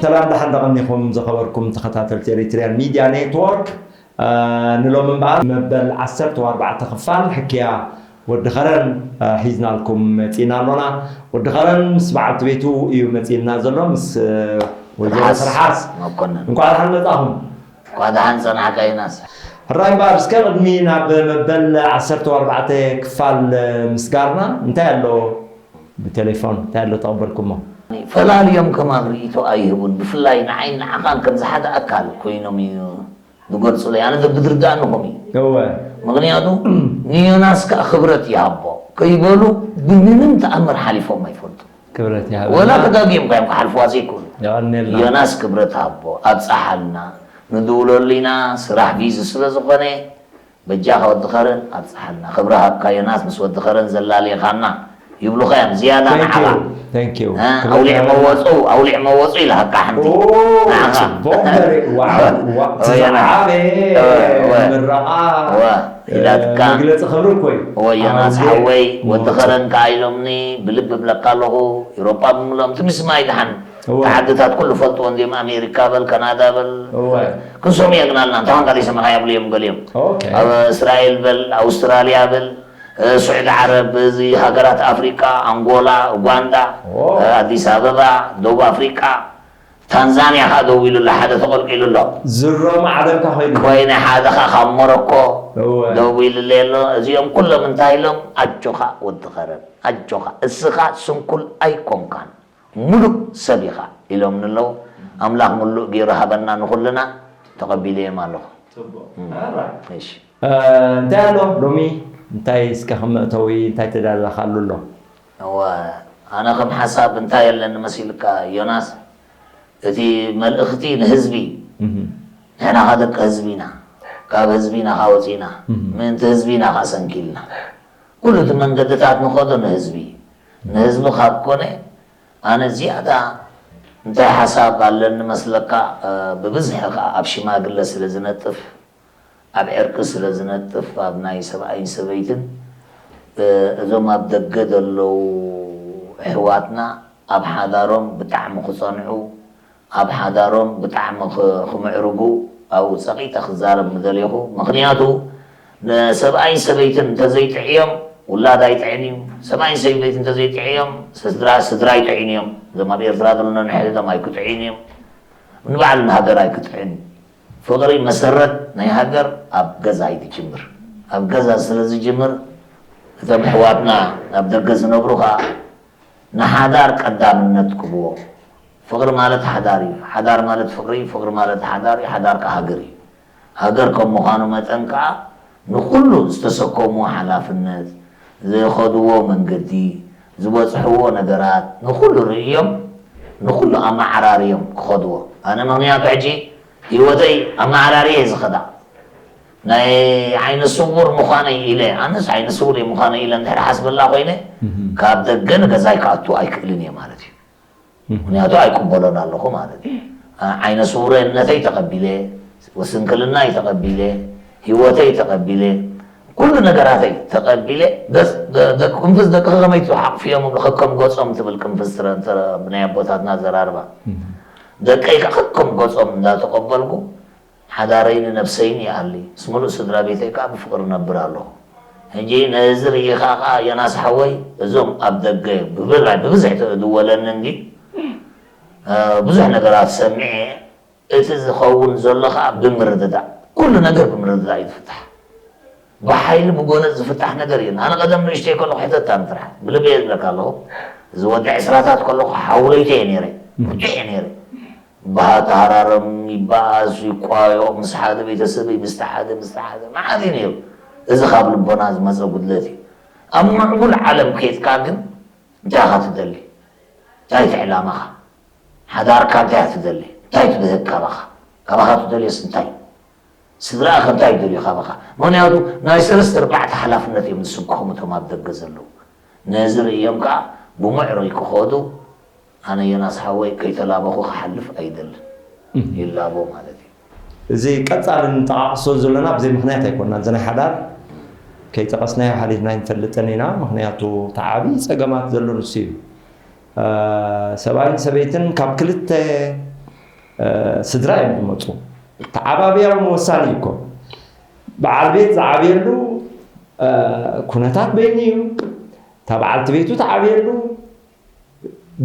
ሰላም ደሓን ደቐኒኹም ዝኸበርኩም ተኸታተልቲ ኤሪትሪያን ሚድያ ኔትወርክ። ንሎሚ እምበኣር መበል ዓሰርተ ኣርባዕተ ክፋል ሕክያ ወዲ ኸረን ሒዝናልኩም መጺእና ኣሎና። ወዲ ኸረን ምስ በዓልቲ ቤቱ እዩ መጺእና ዘሎ፣ ምስ ወይዘሮ ትርሓስ ትርሓስ። መኮነን። እንኳዕ ደሓን መጻኹም። እንኳዕ ደሓን ጸናሕካ ዮናስ። ሕራይ እምበኣር እስከ ቅድሚ ናብ መበል ዓሰርተ ኣርባዕተ ክፋል ምስጋርና እንታይ ኣሎ ብቴሌፎን እንታይ ኣሎ ተቐበልኩሞ? ፈላልዮም ከማን ርእይቶ ኣይህቡን። ብፍላይ ንዓይን ንዓኻን ከምዚ ሓደ ኣካል ኮይኖም እዩ ዝገልጹለይ። ኣነ ዘብድርዳእ ንኹም እዩ። እወ። ምኽንያቱ ንዮናስ ከኣ ክብረት ይሃቦ ከይበሉ ብምንም ተኣምር ሓሊፎም ኣይፈልጡ። ክብረት ይሃበና። ወላ ተጋጊዮም ካዮም ክሓልፍዋ ዘይክእሉ። የቐንየልና። ዮናስ ክብረት ሃቦ ኣብጽሓልና። ንድውለሉ ኢና፣ ስራሕ ቢዚ ስለ ዝኾነ በጃኻ ወዲ ኸረን ኣብጽሓልና። ክብሪ ሃብካ ዮናስ ምስ ወዲ ኸረን ዘላልየኻና ይብሉኻ እዮም። ዝያዳ ንዓኻ። Thank you. እ፣ ክብሪ ኣውሊዕ ሃበና። መወጹ፣ ኣውሊዕ መወጹ ኢልሃካ ሓንቲ። ኦ፣ ንዓኻ። ጽቡቕ መሪ-፣ ዋው፣ ዋው፣ እወ፣ ዮናስ። ዝዓበየ እወ፣ እወ። ምረቓ፣ እወ፣ እ፣ ኢላትካ። መግለጺ ክብሪ እኮ እዩ። እወ፣ ዮናስ ኣውሊዕ ሓወይ፣ ወዲ መወጹ። ኸረን ከኣ ኢሎምኒ፣ ብልቢ እብለካ ኣለኹ፣ ኤውሮጳ ብምልኦም፣ ትምስማይ ደሓን። እወ። እቲ ዓድታት ኩሉ ፈልጥዎ እንድዮም፣ ኣሜሪካ በል፣ ካናዳ በል። እወ። ክንሰምዮ ግን ኣልና፣ እንታይ ኾንካ ዘይሰማኻዮ ይብሉ እዮም ገሊኦም። ኦኬ። ኣብ እስራኤል በል፣ ኣውስትራልያ በል፣ እ፣ ስዑዲ ዓረብ፣ እዚ ሃገራት ኣፍሪቃ፣ ኣንጎላ፣ ኡጋንዳ፣ ኦ። እ፣ ኣዲስ ኣበባ፣ ደቡብ ኣፍሪቃ፣ ታንዛንያ ኸኣ ደው ኢሉ ኣሎ፣ ሓደ ተቐልቂሉ ኣሎ። ዝሮም ዓለምካ ኾይኑ። ኮይነ ሓደ ኸኣ ካብ ሞሮኮ እወ። ደው ኢሉ ኣሎ። እዚኦም ኩሎም እንታይ ኢሎም? ኣጆኻ ወዲ ኸረን፣ ኣጆኻ፣ እስኻ ስንኩል ኣይኮንካን። ሙሉእ ሰብ ኢኻ ኢሎምኒ ኣለዉ። ኣምላኽ ሙሉእ ገይሩ ሃበና ንኹልና፣ ተቐቢለዮም ኣለኹ። ጽቡቕ። እም። ኣራይ። እሺ። እ፣ እንታይ ኣሎ ሎሚ? እንታይ እስከ ከም መእተዊ እንታይ ተዳለኻሉ ኣሎ? እወ፣ ኣነ ከም ሓሳብ እንታይ ኣለኒ መሲልካ ዮናስ? እቲ መልእኽቲ ንህዝቢ እዩ። እህ። ንሕና ኸኣ ደቂ ህዝቢ ኢና። ካብ ህዝቢ ኢና ኸኣ ወጺእና። እህ። ምእንቲ ህዝቢ ኢና ኸኣ ሰንኪልና። ኩሉ እቲ መንገድታት ንኸዶ ንህዝቢ እዩ። ንህዝቢ ካብ ኮነ፣ ኣነ ዝያዳ እንታይ ሓሳብ ኣለኒ መስለካ፣ እ፣ ብብዝሒ ከኣ ኣብ ሽማግለ ስለ ዝነጥፍ፣ ኣብ ዕርቂ ስለ ዝነጥፍ፣ ኣብ ናይ ሰብኣይን ሰበይትን፣ እ፣ እዞም ኣብ ደገ ዘለዉ ኣሕዋትና ኣብ ሓዳሮም ብጣዕሚ ክጸንዑ፣ ኣብ ሓዳሮም ብጣዕሚ ክ-፣ ክምዕርጉ ኣብኡ ጸቒጠ ክዛረብ ምደሌኹ። ምኽንያቱ ንሰብኣይን ሰበይትን እንተዘይጥዕዮም ውላድ ኣይጥዕን እዩ። ሰብኣይን ሰበይትን እንተዘይጥዕዮም ስድራ፣ ስድራ ኣይጥዕን እዮም። እዞም ኣብ ኤርትራ ዘለና ንሕድቶም ኣይክጥዕዩን እዮም። ንባዕሉ ንሃገር ኣይክጥዕን እዩ። ፍቕሪ መሰረት ናይ ሃገር ኣብ ገዛ እዩ ዝጅምር። ኣብ ገዛ ስለ ዝጅምር እቶም ኣሕዋትና ኣብ ደገ ዝነብሩ ኸኣ ንሓዳር ቀዳምነት ክህብዎ። ፍቕሪ ማለት ሓዳር እዩ። ሓዳር ማለት ፍቕሪ እዩ። ፍቕሪ ማለት ሓዳር እዩ። ሓዳር ከኣ ሃገር እዩ። ሃገር ከም ምዃኑ መጠን ከኣ ንኹሉ ዝተሰከምዎ ሓላፍነት፣ ዝኸድዎ መንገዲ፣ ዝበጽሕዎ ነገራት ንኹሉ ርእዮም፣ ንኹሉ ኣመዓራርዮም ክኸድዎ። ኣነ ምኽንያቱ ሕጂ ህይወተይ ኣመዓራርየ እየ ዝኸዳ። ናይ ዓይነ ስውር ምዃነይ ኢለ፣ ኣነስ ዓይነ ስውር እየ ምዃነይ ኢለ እንድሕር ሓስበላ ኮይነ፣ እህ። ካብ ደገ ንገዛይ ክኣቱ ኣይክእልን እየ ማለት እዩ። እህ። ምኽንያቱ ኣይቅበሎን ኣለኹ ማለት እዩ። ዓ-፣ ዓይነ ስውርነተይ ተቐቢለ፣ ስንክልናይ ተቐቢለ፣ ህይወተይ ተቐቢለ፣ ኩሉ ነገራተይ ተቐቢለ፣ ደስ-፣ ደ-፣ ደቂ ቅንፍዝ ደቅኺ ከመይ ትሓቕፍዮም እብሉ፣ ከከም ገጾም ትብል ቅንፍዝ ትረ-፣ ትረ-፣ ብናይ ኣቦታትና ኣዘራርባ። እህ። ደቀይ ከ ከከም ገጾም እንዳተቐበልኩ፣ ሓዳረይን ነብሰይን ይኣሊ፣ ምስ ምሉእ ስድራ ቤተይ ከኣ ብፍቕሪ እነብር ኣለኹ። ሕጂ ነዚ ርኢኻ ከኣ ዮናስ ሓወይ፣ እዞም ኣብ ደገ ብብላይ ብብዝሒ ትድወለኒ እንዲ፣ እ፣ ብዙሕ ነገራት ሰሚዐ፣ እቲ ዝኸውን ዘሎ ከኣ ብምርድዳእ፣ ኩሉ ነገር ብምርድዳእ እዩ ዝፍታሕ። ብሓይሊ ብጎነጽ ዝፍታሕ ነገር የለን። ኣነ ቀደም ንእሽተይ ከለኹ ሕተታ ንጥራሕ ብልበየ ዝብለካ ኣለኹ። እዚ ወዲ ዕስራታት ከለኹ ሓውለይተ እየ ነይረ። ብርቱዕ እየ ነይረ። በሃተሃራረም ይበኣስ ይቋየቕ ምስ ሓደ ቤተሰበይ ምስቲ ሓደ ምስቲ ሓደ መዓት እዩ ነይሩ። እዚ ካብ ልቦና ዝመፀ ጉድለት እዩ። ኣብ ምዕቡል ዓለም ከይድካ ግን እንታይ ኢኻ ትደሊ? እንታይ እቲ ዕላማኻ? ሓዳርካ እንታይ ኢኻ ትደሊ? እንታይ ትብህግ ካባኻ? ካባኻ ትደልዮስ እንታይ? ስድራኻ እንታይ ይደልዩ ካባኻ? ምኽንያቱ ናይ ሰለስተ ኣርባዕተ ሓላፍነት እዮም ዝስከሙ እቶም ኣብ ደገ ዘለዉ። ነዚ ርእዮም ከዓ ብምዕሩይ ክኸዱ ኣነ ዮናስ ሓወይ ከይተላበኹ ክሓልፍ ኣይደልን ይላቦ ማለት እዩ። እዚ ቀጻሊ ንጠቓቕሶ ዘለና ብዘይ ምኽንያት ኣይኮናን። እዚ ናይ ሓዳር ከይጠቐስናዮ ሓሊፍና ኣይንፈልጥን ኢና። ምኽንያቱ እቲ ዓብዪ ጸገማት ዘሎ ንሱ እዩ። ሰብኣይን ሰበይትን ካብ ክልተ ስድራ እዮም ዝመፁ። ተዓባብያ እውን ወሳኒ እዩ እኮ። በዓል ቤት ዝዓብየሉ ኩነታት በይኑ እዩ። እታ በዓልቲ ቤቱ ትዓብየሉ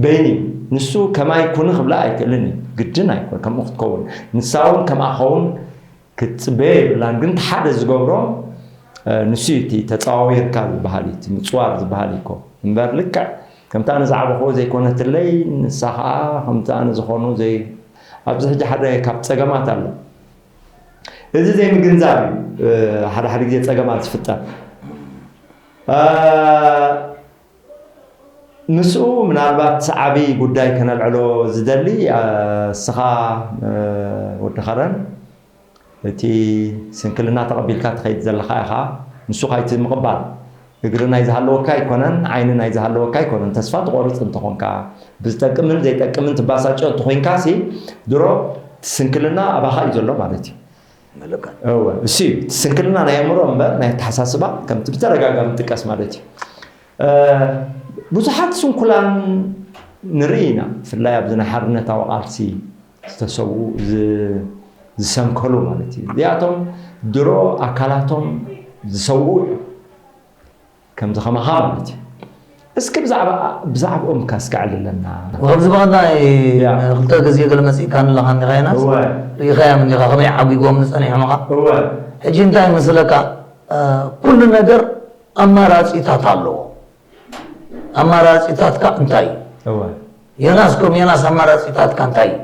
በይኑ እዩ። ንሱ ከማይ ኩኒ ክብላ ኣይክእልን እዩ። ግድን ኣይኮን ከምኡ ክትከውን። ንሳ እውን ከምኣ ክኸውን ክትፅበዮ የብላን። ግን እቲ ሓደ ዝገብሮ ንሱ እዩ እቲ ተፃዋዊርካ ዝበሃል እዩ። እቲ ምፅዋር ዝበሃል እዩ እኮ እምበር ልክዕ ከምቲ ኣነ ዝዓበኽዎ ዘይኮነትለይ ንሳ ከዓ ከምቲ ኣነ ዝኾኑ ዘይ ኣብዚ ሕጂ ሓደ ካብ ፀገማት ኣሎ። እዚ ዘይምግንዛብ እዩ ሓደ ሓደ ግዜ ፀገማት ዝፍጠር። ምስኡ ምናልባት ዓብዪ ጉዳይ ከነልዕሎ ዝደሊ እስኻ ወዲ ኸረን እቲ ስንክልና ተቐቢልካ ትኸይድ ዘለኻ ኢኻ። ንሱ ካይቲ ምቕባል እግሪ ናይ ዝሃለወካ ኣይኮነን፣ ዓይኒ ናይ ዝሃለወካ ኣይኮነን። ተስፋ ትቆርፅ እንተኾንካ ብዝጠቅምን ዘይጠቅምን ትባሳጨ እንተኾይንካ ሲ ድሮ እቲ ስንክልና ኣባኻ እዩ ዘሎ ማለት እዩ። እወ እሱ እዩ እቲ ስንክልና ናይ ኣእምሮ እምበር ናይ ኣተሓሳስባ ከምቲ ብተደጋጋሚ ጥቀስ ማለት እዩ። ብዙሓት ስንኩላን ንርኢ ኢና፣ ብፍላይ ኣብዚ ናይ ሓርነታዊ ቃልሲ ዝተሰውኡ ዝሰንከሉ ማለት እዩ። እዚኣቶም ድሮ ኣካላቶም ዝሰውኡ እዮም። ከምዚ ከማኻ ማለት እዩ። እስኪ ብዛዕባ ብዛዕባኦም ካስካ ዕልለና። ከምዚ ብቐዳይ ክልተ ግዜ ገለ መፂእካ ኣለኻ እንዲኻ ዮናስ ሪኢኻዮም እንዲኻ ከመይ ዓጒጎም ንፀኒሖምኻ። ሕጂ እንታይ መስለካ ኩሉ ነገር ኣማራፂታት ኣለዎ። ኣማራፂታትካ እንታይ እዩ? ዮናስ ከም ዮናስ ኣማራፂታትካ እንታይ እዩ?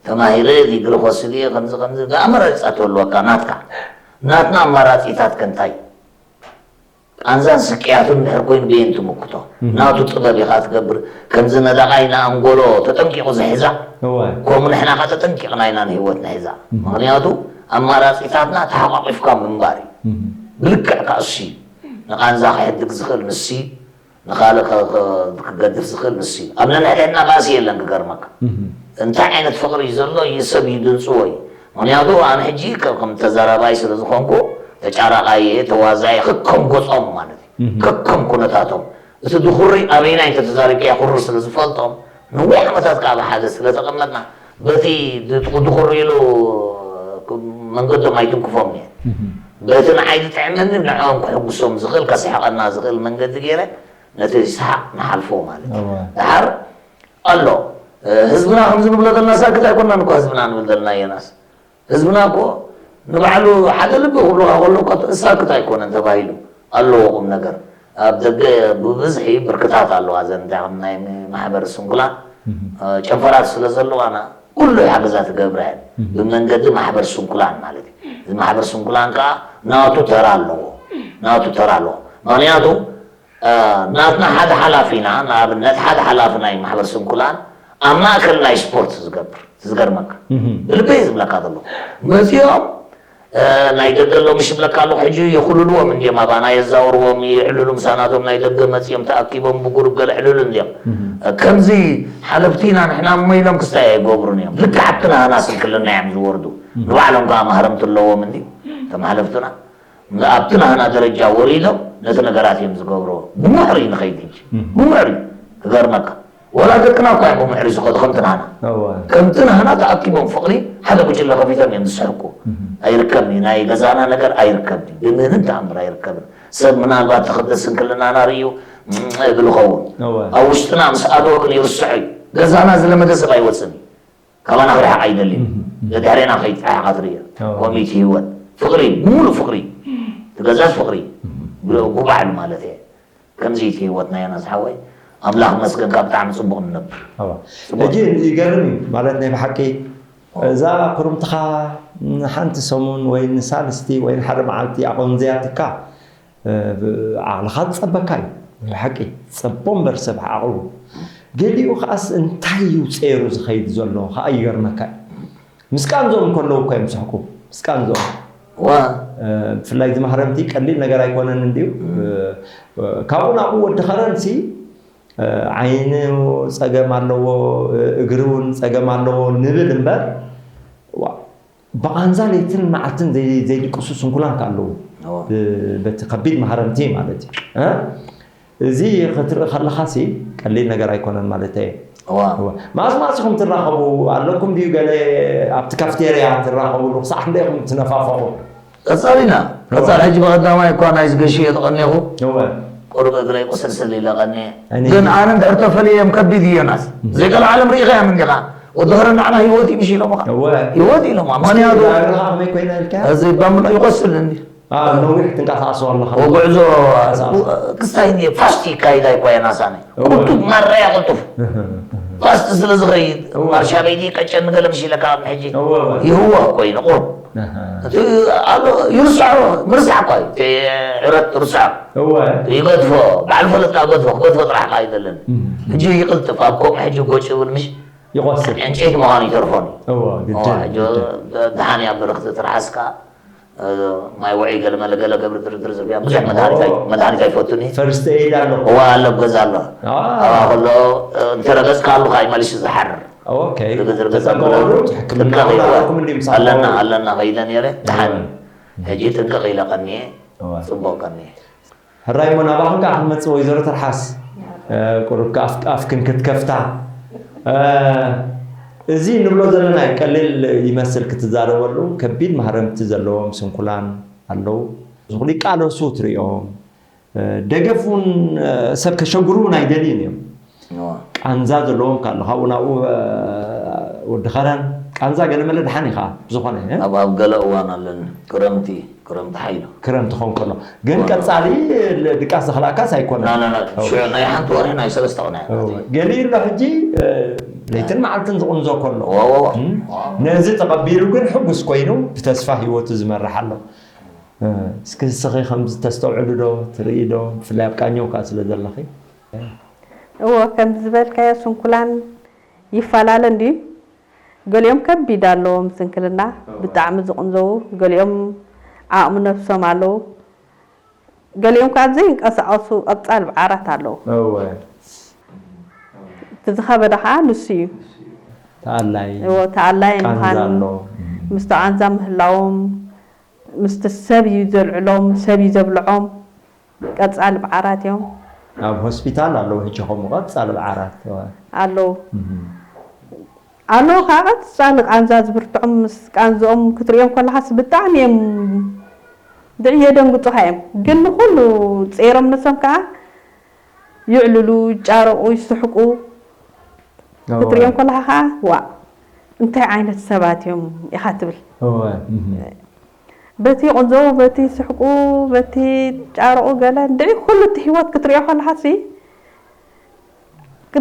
ተማሂረ ዲግሪ ክወስድ እየ ከምዚ ከምዚ ኣማራፂታት ኣለወካ ናትካ ናትና ኣማራፂታትከ እንታይ እዩ? ቃንዛን ስቅያቱን እንድሕር ኮይኑ ብየን ትምክቶ ናቱ ጥበብ ኢኻ ትገብር። ከምዚ ነዳቓይ ንኣንጎሎ ተጠንቂቑ ዝሕዛ ከምኡ ንሕና ኸ ተጠንቂቕና ኢና ንህይወት ንሕዛ። ምኽንያቱ ኣማራፂታትና ተሓቋቂፍካ ምንባር እዩ። ብልክዕ ከኣ እሱ እዩ ንቓንዛ ክሕድግ ዝኽእል ንሱ እዩ። ንኻልእ ክገድፍ ዝኽእል ንሱ እዩ። ኣብ ነንሕድሕድና ባእሲ የለን ክገርመካ። እንታይ ዓይነት ፍቕሪ እዩ ዘሎ ይሰብ ይድንፅዎ እዩ። ምክንያቱ ኣነ ሕጂ ከም ተዛራባይ ስለ ዝኾንኩ ተጫራቓየ ተዋዛየ ከከም ገፆም ማለት እዩ ከከም ኩነታቶም እቲ ድኹሪ ኣበይናይ እንተተዛሪብካዮ ክሩር ስለ ዝፈልጦም ነዊሕ ዓመታት ከዓ ብሓደ ስለ ተቐመጥና በቲ ድኹሪ ኢሉ መንገዶም ኣይትንክፎም እየ በቲ ንዓይ ዝጥዕመኒ ንዕኦም ክሕጉሶም ዝኽእል ከስሕቐና ዝኽእል መንገዲ ገይረ ነቲ ሰሓቕ ንሓልፎ ማለት እዩ። ደሓር ኣሎ ህዝብና ከምዚ ንብሎ ዘለና ሳክት ኣይኮናን እኳ ህዝብና ንብል ዘለና ዮናስ። ህዝብና እኮ ንባዕሉ ሓደ ልቢ ክብሉካ ከሎ እኳ ሳክት ኣይኮነን ተባሂሉ ኣለዎ ቁም ነገር። ኣብ ደገ ብብዝሒ ብርክታት ኣለዋ እዘን እንታይ ከም ናይ ማሕበር ስንኩላን ጨንፈራት ስለ ዘለዋና ኩሉ ሓገዛ ትገብራ እየን ብመንገዲ ማሕበር ስንኩላን ማለት እዩ። እዚ ማሕበር ስንኩላን ከዓ ናቱ ተራ ኣለዎ ናቱ ተራ ኣለዎ። ምክንያቱ ናትና ሓደ ሓላፊና ንኣብነት ሓደ ሓላፊ ናይ ማሕበር ስንኩላን ኣብ ማእከል ናይ ስፖርት ዝገብር ዝገርመካ ብልበይ ዝብለካ ዘሎ መፂኦም ናይ ደገ ሎምሽ ይብለካ ኣለኹ ሕጂ የኹልልዎም እንዲዮም ኣባና የዛውርዎም የዕልሉ ምሳናቶም ናይ ደገ መፂኦም ተኣኪቦም ብጉሩብ ገለ ዕልሉ እንዲዮም ከምዚ ሓለፍቲና ንሕና እሞ ኢሎም ክስታይ ኣይገብሩን እዮም ልክዕ ኣብቲ ናህና ስንክልና እዮም ዝወርዱ ንባዕሎም ከዓ ማህረምቲ ኣለዎም እንዲ እቶም ሓለፍትና ኣብቲ ናህና ደረጃ ወሪዶም ነቲ ነገራት እዮም ዝገብርዎ። ብምዕሩይ ንኸይድ ሕጂ ብምዕሩይ ክገርመካ ወላ ደቅና እኳ እዮም ብምዕሩይ ዝኸዱ ከምቲ ናህና ከምቲ ናህና ተኣኪቦም ፍቕሪ ሓደ ጉጅለ ከፊቶም እዮም ዝስሕቁ። ኣይርከብን እዩ ናይ ገዛና ነገር ኣይርከብን እዩ ብምንም ተኣምር ኣይርከብን። ሰብ ምናልባት ተኽብደ ስንክልናና ርእዩ እብል ኸውን ኣብ ውሽጥና ምስ ኣተወ ግን ይርስዖ እዩ። ገዛና ዝለመደ ሰብ ኣይወፅን እዩ። ካባና ክርሕቕ ኣይደልን። ደድሕሬና ከይትርሕቕ ትርእዮ። ኮሚቲ ህይወት ፍቕሪ ሙሉእ ፍቕሪ ገዛ ፍቕሪ ብሎ ጉባዕሉ ማለት እየ። ከምዚ እቲ ህይወትና ዮናስ ሓወይ ኣምላኽ መስገንካ ብጣዕሚ ጽቡቕ ንነብር። ሕጂ ይገርም እዩ ማለት ናይ ብሓቂ እዛ ክርምትኻ ንሓንቲ ሰሙን ወይ ንሳልስቲ ወይ ንሓደ መዓልቲ ኣቆንዘያትካ ዓቕልኻ ዝጸበካ እዩ። ናይ ብሓቂ ጸቦ እምበር ሰብ ዓቕሉ ገሊኡ ከዓስ እንታይ እዩ ጸይሩ ዝኸይድ ዘሎ ከዓ ይገርመካ እዩ። ምስ ቃንዞም ከለዉ እኳ እዮም ዝስሕቁ። ምስ ቃንዞም ዋ ብፍላይ እዚ ማህረምቲ ቀሊል ነገር ኣይኮነን እንድዩ። ካብኡ ናብኡ ወዲ ኸረንሲ ዓይኒ ጸገም ኣለዎ፣ እግሪ እውን ጸገም ኣለዎ ንብል እምበር ዋ፣ ብቓንዛ ለይትን መዓልትን ዘይ- ዘይድቅሱ ስንኩላን ከ ኣለዉ። በቲ ከቢድ ማህረምቲ ማለት እዩ። እዚ ክትርኢ ከለኻ ሲ ቀሊል ነገር ኣይኮነን ማለት እየ። እዋ እዋ። መዓስ መዓስ ኢኹም ትራኸቡ ኣለኩም ድዩ ገለ ኣብቲ ካፍቴርያ ትራኸብሉ ክሳዕ ክንደይ ኢኹም ትነፋፈቑ? ቀጻሊና ቀጻሊ ሕጂ ብቐዳማይ እኳ ናይ ዝገሽዮ ተቐኒኹ እወ ቁሩብ እግረይ ቁስልስል ኢለ ቀኒየ ኣነ ግን ኣነ እንድሕር ተፈልየም ከቢድ እዩ ዮናስ ዘይቀልዓለም ርኢኻዮም እንዲኻ ወዲ ኸረ ንዓና ህይወት እዩ ምሽ ኢሎምኻ እወ ህይወት ኢሎማ ምክንያቱ ዳርኻ ከመይ ኮይና ኢልካ? እዚ ባምሎ ይቆስል እንዲ ኣዎ፣ ነዊሕ ትንቀሳቐሱ ኣለኻ ወጉዕዞ ክስታይ ፋስት ይካይድ ኣይኮ የናሳኒ ቁልጡፍ ማረያ ቁልጡፍ ፋስት ስለ ዝኸይድ ማርሻ ቤት ቀጨን ገለ ምሽ ኢለካ ኣብ ሕጂ እወ እወ ይህወ ኮይኑ ቁሩብ ኣሃ። እቲ ኣሎ ይርስዖ ምርስዕ እኳ እዩ እቲ ዕረት ርስዖ እወ ይገድፎ ባዕሉ ፈለጥካ ገድፎ ክገድፎ ጥራሕ ካ ኣይደለን ሕጂ ይቅልጥፍ ኣብ ከምኡ ሕጂ ጎጭ ይብል ምሽ ይቆስል ዕንጨይቲ ምዃኑ ይተርፎን እወ ግድን ሕጂ ደሓን እያ ብርክቲ ትርሓስካ ማይ ውዒ ገለ መለ ገለ ገብሪ ድርድር ዝብያ ብዙሕ መድሃኒት ኣይ- መድሃኒት ኣይፈቱን እየ ፈርስት ኤድ ኣሎ እዋ ኣሎ ኣብ ገዛ ኣሎ አ፣ ኣብኣ ከሎ እንተረገፅካ ኣሉ ከዓ መሊሱ ዝሓርር ኦኬ ርግፅ ርግፅ ተጠቀመሉ ሕክምና ጥንቀቕ ኢለ ኣለኩም እንዲ ምሳኹም ኣለና ኣለና ከይደ ነይረ ድሓን ሕጂ ጥንቀቕ ኢለ ቀኒየ እወ። ፅቡቕ ቀኒየ ሕራይ እሞ ናባኹም ከዓ ክንመፅእ ወይዘሮ ትርሓስ እ፣ ቁሩብ ከኣ ኣፍ ኣፍክን ክትከፍታ እ፣ እዚ ንብሎ ዘለና እዩ ቀሊል ይመስል ክትዛረበሉ ከቢድ ማህረምቲ ዘለዎም ስንኩላን ኣለዉ ዝኹሉ ይቃለሱ ትሪኦም እ፣ ደገፍ እውን እ፣ ሰብ ከሸግሩ እውን ኣይደልዩን እዮም ቃንዛ ዘለዎም ካሉ ካብኡ ናብኡ እ፣ ወዲ ኸረን ቃንዛ ገለመለ ድሓን ኢኻ ብዝኾነ እ? ኣብ ኣብ ገለ እዋን ኣለኒ ክረምቲ ክረምቲ ሓይሉ ክረምቲ ኾን ከሎ ግን ቀፃሊ ድቃስ ዘኽላእካስ ኣይኮነን ናናና ሽዑ ናይ ሓንቲ ወርሒ ናይ ሰለስተ ቅንያ ገሊኡ ኣሎ ሕጂ እ፣ ለይትን መዓልትን ዝቕንዞ ከሎ ወወወ እም፣ ነዚ ተቐቢሉ ግን ሕጉስ ኮይኑ ብተስፋ ህይወቱ ዝመርሕ ኣሎ እ፣ እስኪ ንስኺ ከምዚ ተስተውዕሉ ዶ ትርኢ ዶ ብፍላይ ኣብ ቃኘው ከዓ ስለ ዘለኺ እዎ ከምዚ ዝበልካዮ ስንኩላን ይፈላለ እንድዩ ገሊኦም ከቢድ ኣለዎም ስንክልና ብጣዕሚ ዝቕንዘዉ ገሊኦም ዓቕሚ ነብሶም ኣለዉ ገሊኦም ከዓ ዘይንቀሳቐሱ ቀብፃል ብዓራት ኣለዉ እወ እቲ ዝኸበደ ከዓ ንሱ እዩ ተኣላይ እዎ ተኣላይ ቃንዛ ምዃን ኣሎ ምስቲ ቃንዛ ምህላዎም ምስቲ ሰብ እዩ ዘልዕሎም ሰብ እዩ ዘብልዖም ቀፃሊ ብዓራት እዮም ኣብ ሆስፒታል ኣለዉ ሕጂ ከምኡ ቀፃሊ ብዓራት እወ ኣለዉ እም። ኣለዉ ከዓ ቀፃሊ ቃንዛ ዝብርትዖም ምስ ቃንዝኦም ክትሪኦም ከለካስ ብጣዕሚ እዮም ድዕ የደንግፁካ እዮም ግን ንኩሉ ፀይሮም ነሶም ከዓ ይዕልሉ ይጫረቁ ይስሕቁ ክትሪኦም ከለካ ከዓ ዋእ እንታይ ዓይነት ሰባት እዮም ኢካ ትብል እወ እም። በቲ ይቕንዘዉ በቲ ይስሕቁ በቲ ይጫረቑ ገለ እንድዒ ኩሉ እቲ ህይወት ክትሪኦ ከለካ ሲ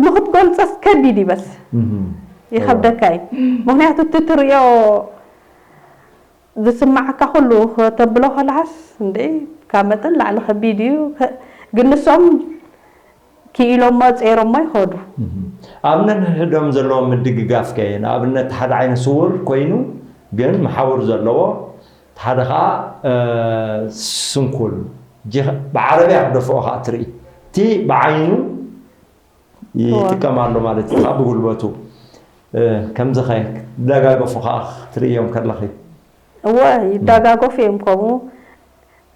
ንክትገልፆስ ከቢድ እዩ በስ እም። ይኸብደካ እዩ ምክንያቱ እቲ ትሪኦ ዝስማዓካ ኩሉ ከተብሎ ከለካስ እንድዒ ካብ መጠን ላዕሊ ከቢድ እዩ ከ- ግን ንሶም ክኢሎሞ ጸይሮሞ ይኸዱ። ኣብ ነንሕድሕዶም ዘለዎም ምድግጋፍ ከ ንኣብነት ሓደ ዓይነ ስውር ኮይኑ ግን መሓውር ዘለዎ እቲ ሓደ ከዓ ስንኩል ብዓረብያ ክደፍኦ ከዓ ትርኢ እቲ ብዓይኑ ይጥቀም ኣሎ ማለት እዩ ከዓ ብጉልበቱ ከምዚ ከ ደጋገፉ ከዓ ክትርእዮም ከለኺ እወ ይደጋገፉ እዮም ከምኡ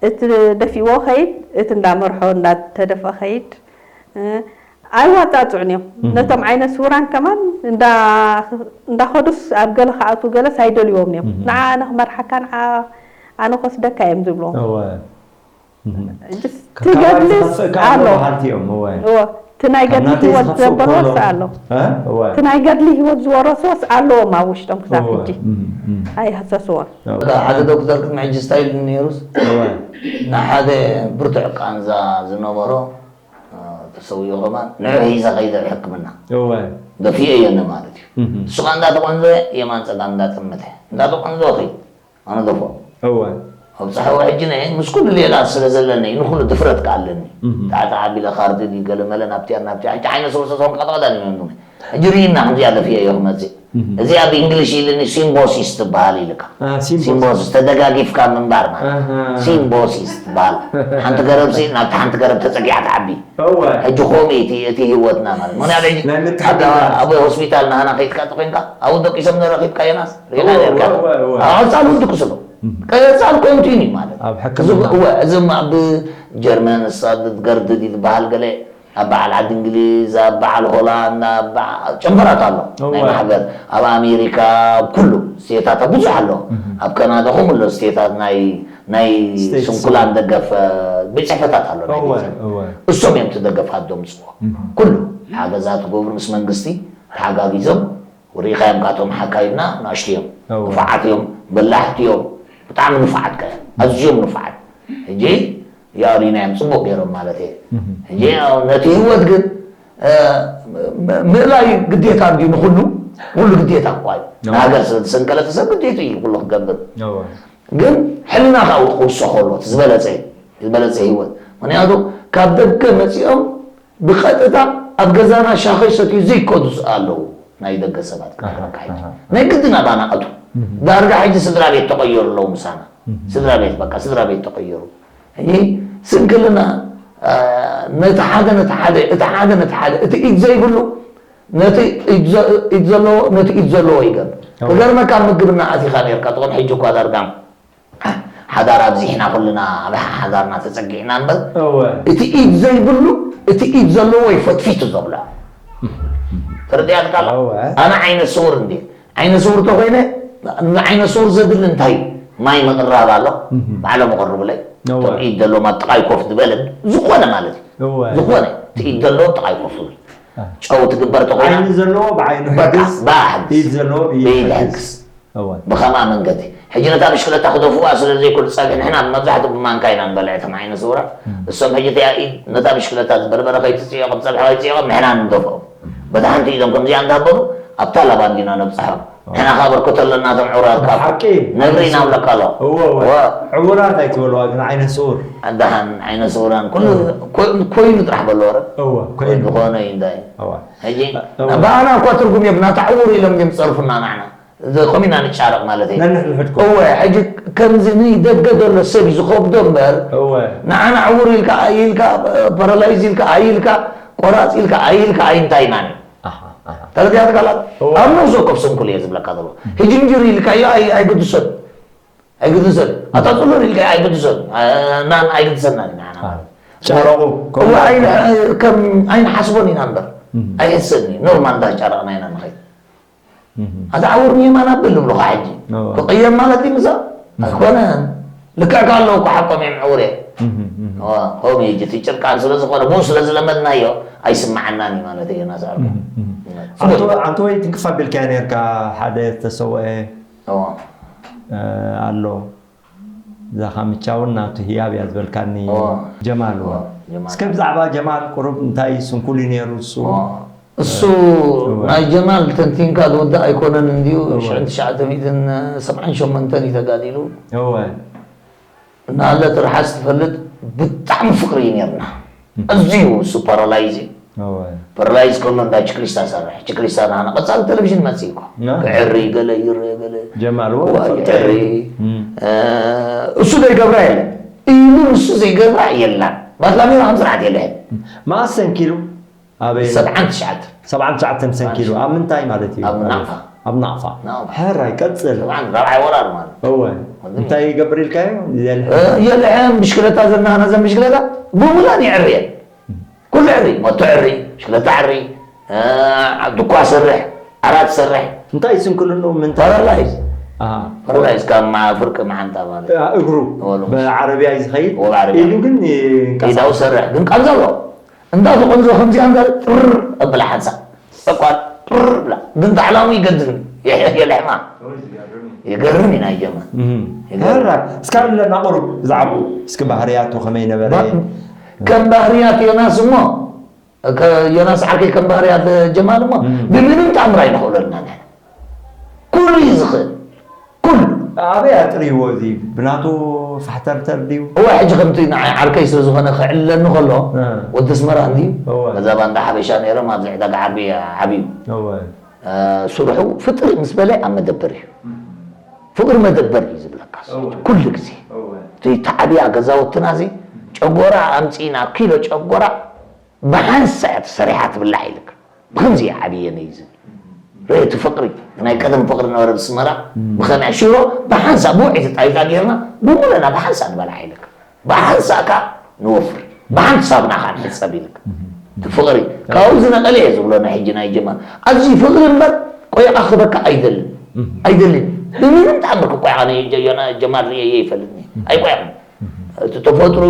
እቲ ደፊእዎ ኸይድ እቲ እንዳመርሖ እንዳተደፍአ ኸይድ ኣይዋጣጥዑን እዮም ነቶም ዓይነ ስውራን ከማን እንዳኸዱስ ኣብ ገለ ክኣቱ ገለስ ኣይደልዎም እዮም ንዓ ኣነ ክመርሓካ ንዓ ኣነ ክወስደካ እዮም ዝብልዎም ትገልጽ ኣሎ እወ እቲ ናይ ገድሊ ናተይ ህይወት ዝኸፍኦ ዘበሮስ ከሎ- ኣሎ። እ? እወ። እቲ ናይ ገድሊ ህይወት ዝወረስዎስ ኣለዎም ኣብ ውሽጦም ክሳብ እወ። ሕጂ እም፣ እም። ኣይሃሰስዎን። ሓደ ዶክተር ቅድሚ ሕጂ እንታይ ኢሉኒ ነይሩስ እወ። ንሓደ ብርቱዕ ቃንዛ ዝነበሮ እ፣ ተሰዊኡ ከማን ንዑ ሒዘ ከይደ ሕክምና እወ። ደፊኤ የነ ማለት እዩ። እም። እሱ ከዓ እንዳተቆንዘ የማን ፀጋም እንዳጠመተ እንዳተቆንዘ ኸይድ ኣነ ደፎ እወ። ኣብፅሐዎ ሕጂ ነ ምስ ኩሉ ሌላ ስለ ዘለኒ ንኩሉ ድፍረት ከዓ ኣለኒ እም። ታዕቲ ዓቢለ ካርድ ድዩ ገለመለ ናብቲያ ናብቲ ሕጂ ዓይነ ስውር ስለዝኾንካ ተቐዳዲም እዮም ሕጂ ርኢና ከምዚኣ ደፊኤ እዮ ክመፅእ እም። እዚኣ ብእንግሊሽ ኢልኒ ሲምቦሲስ ትበሃል ኢልካ አ፣ ሲምቦሲስ። ሲምቦሲስ ተደጋጊፍካ ምንባር ማለት ኣሃ። ሲምቦሲስ ትበሃል ሓንቲ ገረብሲ ናብቲ ሓንቲ ገረብ ተፀጊዓ ትዓቢ እወ። ሕጂ ከምኡ እቲ እቲ ህይወትና ማለት ምክንያቱ ሕጂ ናይ ምትሓድ ኣብ- ማለት። ኣብ ሆስፒታል ናህና ከይድካ ተኮይንካ ኣብኡ ደቂሶም ንረኺብካ የናስ ርኢና እወ፣ ነርካ እወ፣ እወ። ኣብ ቀፃሉ ድቅስሎ ቀፃል ኮንቲኒ ማለት ኣብ እዚ ሕክምና። እወ፣ እዚ ማ- ብጀርመን ሳድት ገርድድ ይበሃል ገለ ኣብ በዓል ዓዲ እንግሊዝ ኣብ በዓል ሆላንድ ኣብ በዓ- ጨንፈራት ኣሎ ናይ እወ። ማሕበር ኣብ ኣሜሪካ ኣብ ኩሉ ስቴታት ኣብ ብዙሕ ኣሎ ኣብ ካናዳ ከምኡ ኣሎ ስቴታት ናይ ናይ ስቴትስ። ስንኩላን ደገፍ እ፣ ቤት ፅሕፈታት ኣሎ ናይ እወ፣ ቤት ፅሕፈት። እወ። እሶም እዮም እቲ ደገፍ ኣዶም ፅዎ ኩሉ ሓገዛት ጎብር ምስ መንግስቲ ተሓጋጊዞም ርኢኻዮም ካቶም ሓካይምና ንኣሽቱ እዮም እወ። ንፉዓት እዮም በላሕቲ እዮም ብጣዕሚ ንፉዓት ከ ኣዝዮም ንፉዓት ሕጂ ያው ሪናዮም ፅቡቅ ገይሮም ማለት እየ እህ። ሕጂ ያው ነቲ ህይወት ግን እ፣ ም- ምእላይ ግዴታ እንድዩ ንኩሉ ኩሉ ግዴታ እኳ እዩ እወ። ንሃገር ስለ ዝሰንከለተ ሰብ ግዴቱ እዩ ኩሉ ክገብር እወ። ግን ሕልና ካብኡ ክውስኾ ኣሎ እቲ ዝበለፀ ዝበለፀ ህይወት ምክንያቱ ካብ ደገ መፂኦም ብቐጥታ ኣብ ገዛና ሻኸይ ሰትዩ ዘይከዱ ኣለዉ ናይ ደገ ሰባት ክነግረካ ሕጂ ናይ ግድን ኣባና ኣቱ ዳርጋ ሕጂ ስድራ ቤት ተቐየሩ ኣለዉ ምሳና ስድራ ቤት በቃ ስድራ ቤት ተቐየሩ ሕጂ ስንክልና ነቲ ሓደ ነቲ ሓደ እቲ ሓደ ነቲ ሓደ እቲ ኢድ ዘይብሉ ነቲ ኢድ ዘ- ኢድ ዘለዎ ነቲ ኢድ ዘለዎ ይገብር ክገርመካ ምግብና ኣቲኻ ነርካ ትኾን ሕጂ እኳ ዳርጋ ሓዳር ኣብዚሕና ኩልና ኣብ ሓዳርና ተፀጊዕና እምበር እወ እቲ ኢድ ዘይብሉ እቲ ኢድ ዘለዎ ይፈትፊቱ ዘብሎ ተረዲኣትካ ኣሎ እወ ኣነ ዓይነ ስውር እንዲ ዓይነ ስውር ተኮይነ ንዓይነ ስውር ዘድሊ እንታይ እዩ? ማይ ምቕራብ ኣሎ ባዕሎም ይቐርቡለይ እወ። እቶም ኢድ ዘለዎም ኣብ ጥቓይ ኮፍ ዝበለ ዝኾነ ማለት እዩ እወ ዝኾነ እቲ ኢድ ዘለዎ ጥቓይ ኮፍ ይብል ጨው ትግበር ተኮይና ዓይኒ ዘለዎ ብዓይኑ በቃ ሕግዝ ብኣሕግዝ ኢድ ዘለዎ ብኢድ ብኢድ ሕግዝ ሕግዝ እወ ብኸማ መንገዲ ሕጂ ነታ ብሽክለታ ክደፍዋ ስለ ዘይክእሉ ፀብሒ ንሕና መብዛሕትኡ ብማንካ ኢና ንበልዕ እቶም ዓይነ ስውራ እሶም ሕጂ እቲኣ ኢድ ነታ ብሽክለታ ዝበርበረ ከይትፅዮ ከም ፀብሒ ከይትፅዮ ከም ንሕና ንደፍኦም በታ ሓንቲ ኢዶም ከምዚኣ እንዳበሉ ኣብታ ላባ እንዲና ነብፅሖም ንሕና ካብ በርኮተሎ እናቶም ዕውራት ካብ ብሓቂ ነብሪ ኢና ብለካ ኣሎ እወ እወ ዕውራት ኣይትበልዋ ግን ዓይነ ስውር ኣዳሓን ዓይነ ስውራን ኩሉ ኮ- ኮይኑ ጥራሕ በሎ ወረ እወ ኮይኑ ዝኾነ እዩ እንታይ እወ ሕጂ እወ። ብኣና እኳ ትርጉም እዮም ናታ ዕውር ኢሎም እዮም ዝፀርፉና ንዓና እዚ ኮሚና ንጫረቕ ማለት እዩ ነንሕድሕድኩም እወ ሕጂ ከምዚ ንደገ ዘሎ ሰብ እዩ ዝኸብዶ እምበር እወ ንዓና ዕውር ኢልካ ኣይኢልካ ፓራላይዝ ኢልካ ኣይኢልካ ቆራፅ ኢልካ ኣይኢልካ ኣይንታይናን እዩ ኣሃ ኣሃ ተረዲኣትካ ኣላ እወ። ኣብ ነብሶ ከብ ስንኩል እየ ዝብለካ ዘሎ ህጅንጅር ኢልካዮ ኣይ- ኣይግድሶን ኣይግድሰን ኣታ ፅሉል ኢልካ ኣይግድሰን ናን ኣይግድሰና ንዓና ማለት ጨረቑ እወ ኣይን- ከም ኣይንሓስቦን ኢና እምበር ኣይሕሰብን እዩ ኖርማል እንዳጨረቕና ኢና ንኸይድ ኣታ ዓውርኒ የማን ኣብል ንብሉኻ ሕጂ እወ። ክቕየም ማለት እዩ ምሳ ኣይኮነን ልክዕካ ኣለዉ እኮ ሓቆም እዮም ዕውር እየ ከምኡ እዩ እቲ ጭርቃን ስለ ዝኾነ ብኡ ስለ ዝለመድናዮ ኣይስማዓናን እዩ ማለት እዩ ናስኣልኩ ኣንተ ወይ ትንክፍ ኣቢልካዮ ነርካ ሓደ ዝተሰወአ ኣሎ እዛ ካምቻ እውን ናብቲ ህያብ እያ ዝበልካኒ እዎ። ጀማል እዎ እዎ፣ ጀማል። እስከ ብዛዕባ ጀማል ቁሩብ እንታይ ስንኩል እዩ ነይሩ እሱ እሱ ናይ ጀማል ተንቲንካ ዝውዳእ ኣይኮነን እንድዩ ሽሕን ትሽዓተ ሚእትን ሰብዓን ሸሞንተን እዩ ተጋዲሉ እወ እናለ ትርሓስ ትፈልጥ ብጣዕሚ ፍቅሪ እዩ ነርና ኣዝዩ እሱ ፓራላይዝ እዩ እወ ፓራላይዝ ከሎ እንዳ ችክሪስታ ሰርሕ ችክሪስታ ናና ቀፃሊ ቴሌቪዥን መፅእ እኳ ና። ክዕሪ ገለ ይረ ገለ ጀማል እዎ ዋ ፍቅሪ ይዕሪ እም። እ፣ እሱ ዘይገብራ የለን ኢሉ ንሱ ዘይገብራ የላን ባትላሜራ ከም ስርዓት የለህን መኣስ ሰንኪሉ ኣበይ ሰብዓን ትሽዓተ ሰብዓን ትሽዓተን ሰንኪሉ ኣብ ምንታይ ማለት እዩ ኣብ ናቕፋ። ኣብ ናቕፋ ናቕፋ። ሕራይ ቀፅል ሰብዓን ራብዓይ ወራር ማለት እወ እንታይ ይገብር ኢልካዮ የልሕ እ፣ የልሐን ብሽክለታ ዘናና ዘን ብሽክለታ ብሙላን ይዕርየን ኩሉ ዕሪ ሞቶ ዕሪ ብሽክለታ ዕሪ እ፣ ኣብ ድኳ ሰርሕ ዓራት ሰርሕ እንታይ ስንክልኑ ምንታይ ፓራላይዝ ኣሃ። ፓራላይዝ ካብ ማ- ፍርቂ መዓንጣ ማለት ያ፣ እግሩ ወሉ። ብዓረብያ እዩ ዝኸይድ ወብዓረብያ። ኢዱ ግን ይንቀሳቐስ። ኢዳው ሰርሕ ግን ቃንዛ ኣሎ እንዳ ተቆንዞ ከምዚኣ እንዳ ጥር ኣብላ ሓንሳ። በቃ ጥር ብላ። ግን ታዕላሙ ይገድን። የልሕማ። ይገርም እዩ ናይ ጀማ። ይገርም። ራ እስካ ለና ቁሩብ ብዛዕባኡ እስኪ ባህርያቱ ከመይ ነበረ? ከም ባህርያት ዮናስ እሞ፣ ከ-፣ ዮናስ ዓርከይ ከም ባህርያት ጀማል እሞ፣ ብምንም ተኣምር ኣይንኽእለና ንሕና። ኩሉ እዩ ዝኽእል። ኩሉ። ኣበይ ኣጥርይዎ እዚ ብናቱ ፋሕተርተር ድዩ? እወ፣ ሕጂ ከምቲ ንዓይ ዓርከይ ስለ ዝኾነ ክዕልለኒ ከሎ፣ እ። ወዲ ኣስመራ እንድዩ። እወ። ገዛ ባንዳ ሓበሻ ነይሮም፣ ኣብዚ ዕዳጋ ዓርቢ ዓብዩ። እወ። እ፣ ስርሑ ፍጥሪ ምስ በለ ኣብ መደበር እዩ። ፍቕሪ መደበር እዩ ዝብለካ። እወ። ኩሉ ግዜ። እወ። እቲ ተዓብያ ገዛውትና እዚ ጨጎራ ኣምጺና፣ ኪሎ ጨጎራ ብሓንሳእ ተሰሪሓ ትብላዕ ኢልካ። ብኸምዚ እየ ዓብየ ነይ ዝብል። ርእ እቲ ፍቕሪ፣ ናይ ቀደም ፍቕሪ ነበረ ብስመራ፣ ብኸምያ ሽሮ ብሓንሳእ ብውዒ ተጣይታ ጌርና፣ ብሙለና ብሓንሳእ ንበልዓ ኢልካ። ብሓንሳእ ከኣ ንወፍር። ብሓንቲ ሳብና ከኣ ንሕጸብ ኢልካ። እቲ ፍቕሪ፣ ካብኡ ዝነቐለ እየ ዝብሎ ናይ ሕጂ ናይ ጀማል። ኣብዚ ፍቕሪ እምበር ቆይቓ ክበካ ኣይደልን። ኣይደልን። ብምንም ተኣምር ክቆይቓ ናይ ጀ-፣ ዮና-፣ ጀማል ርእየዮ ይፈልጥኒ። ኣይቆይቕን። እቲ ተፈጥሮ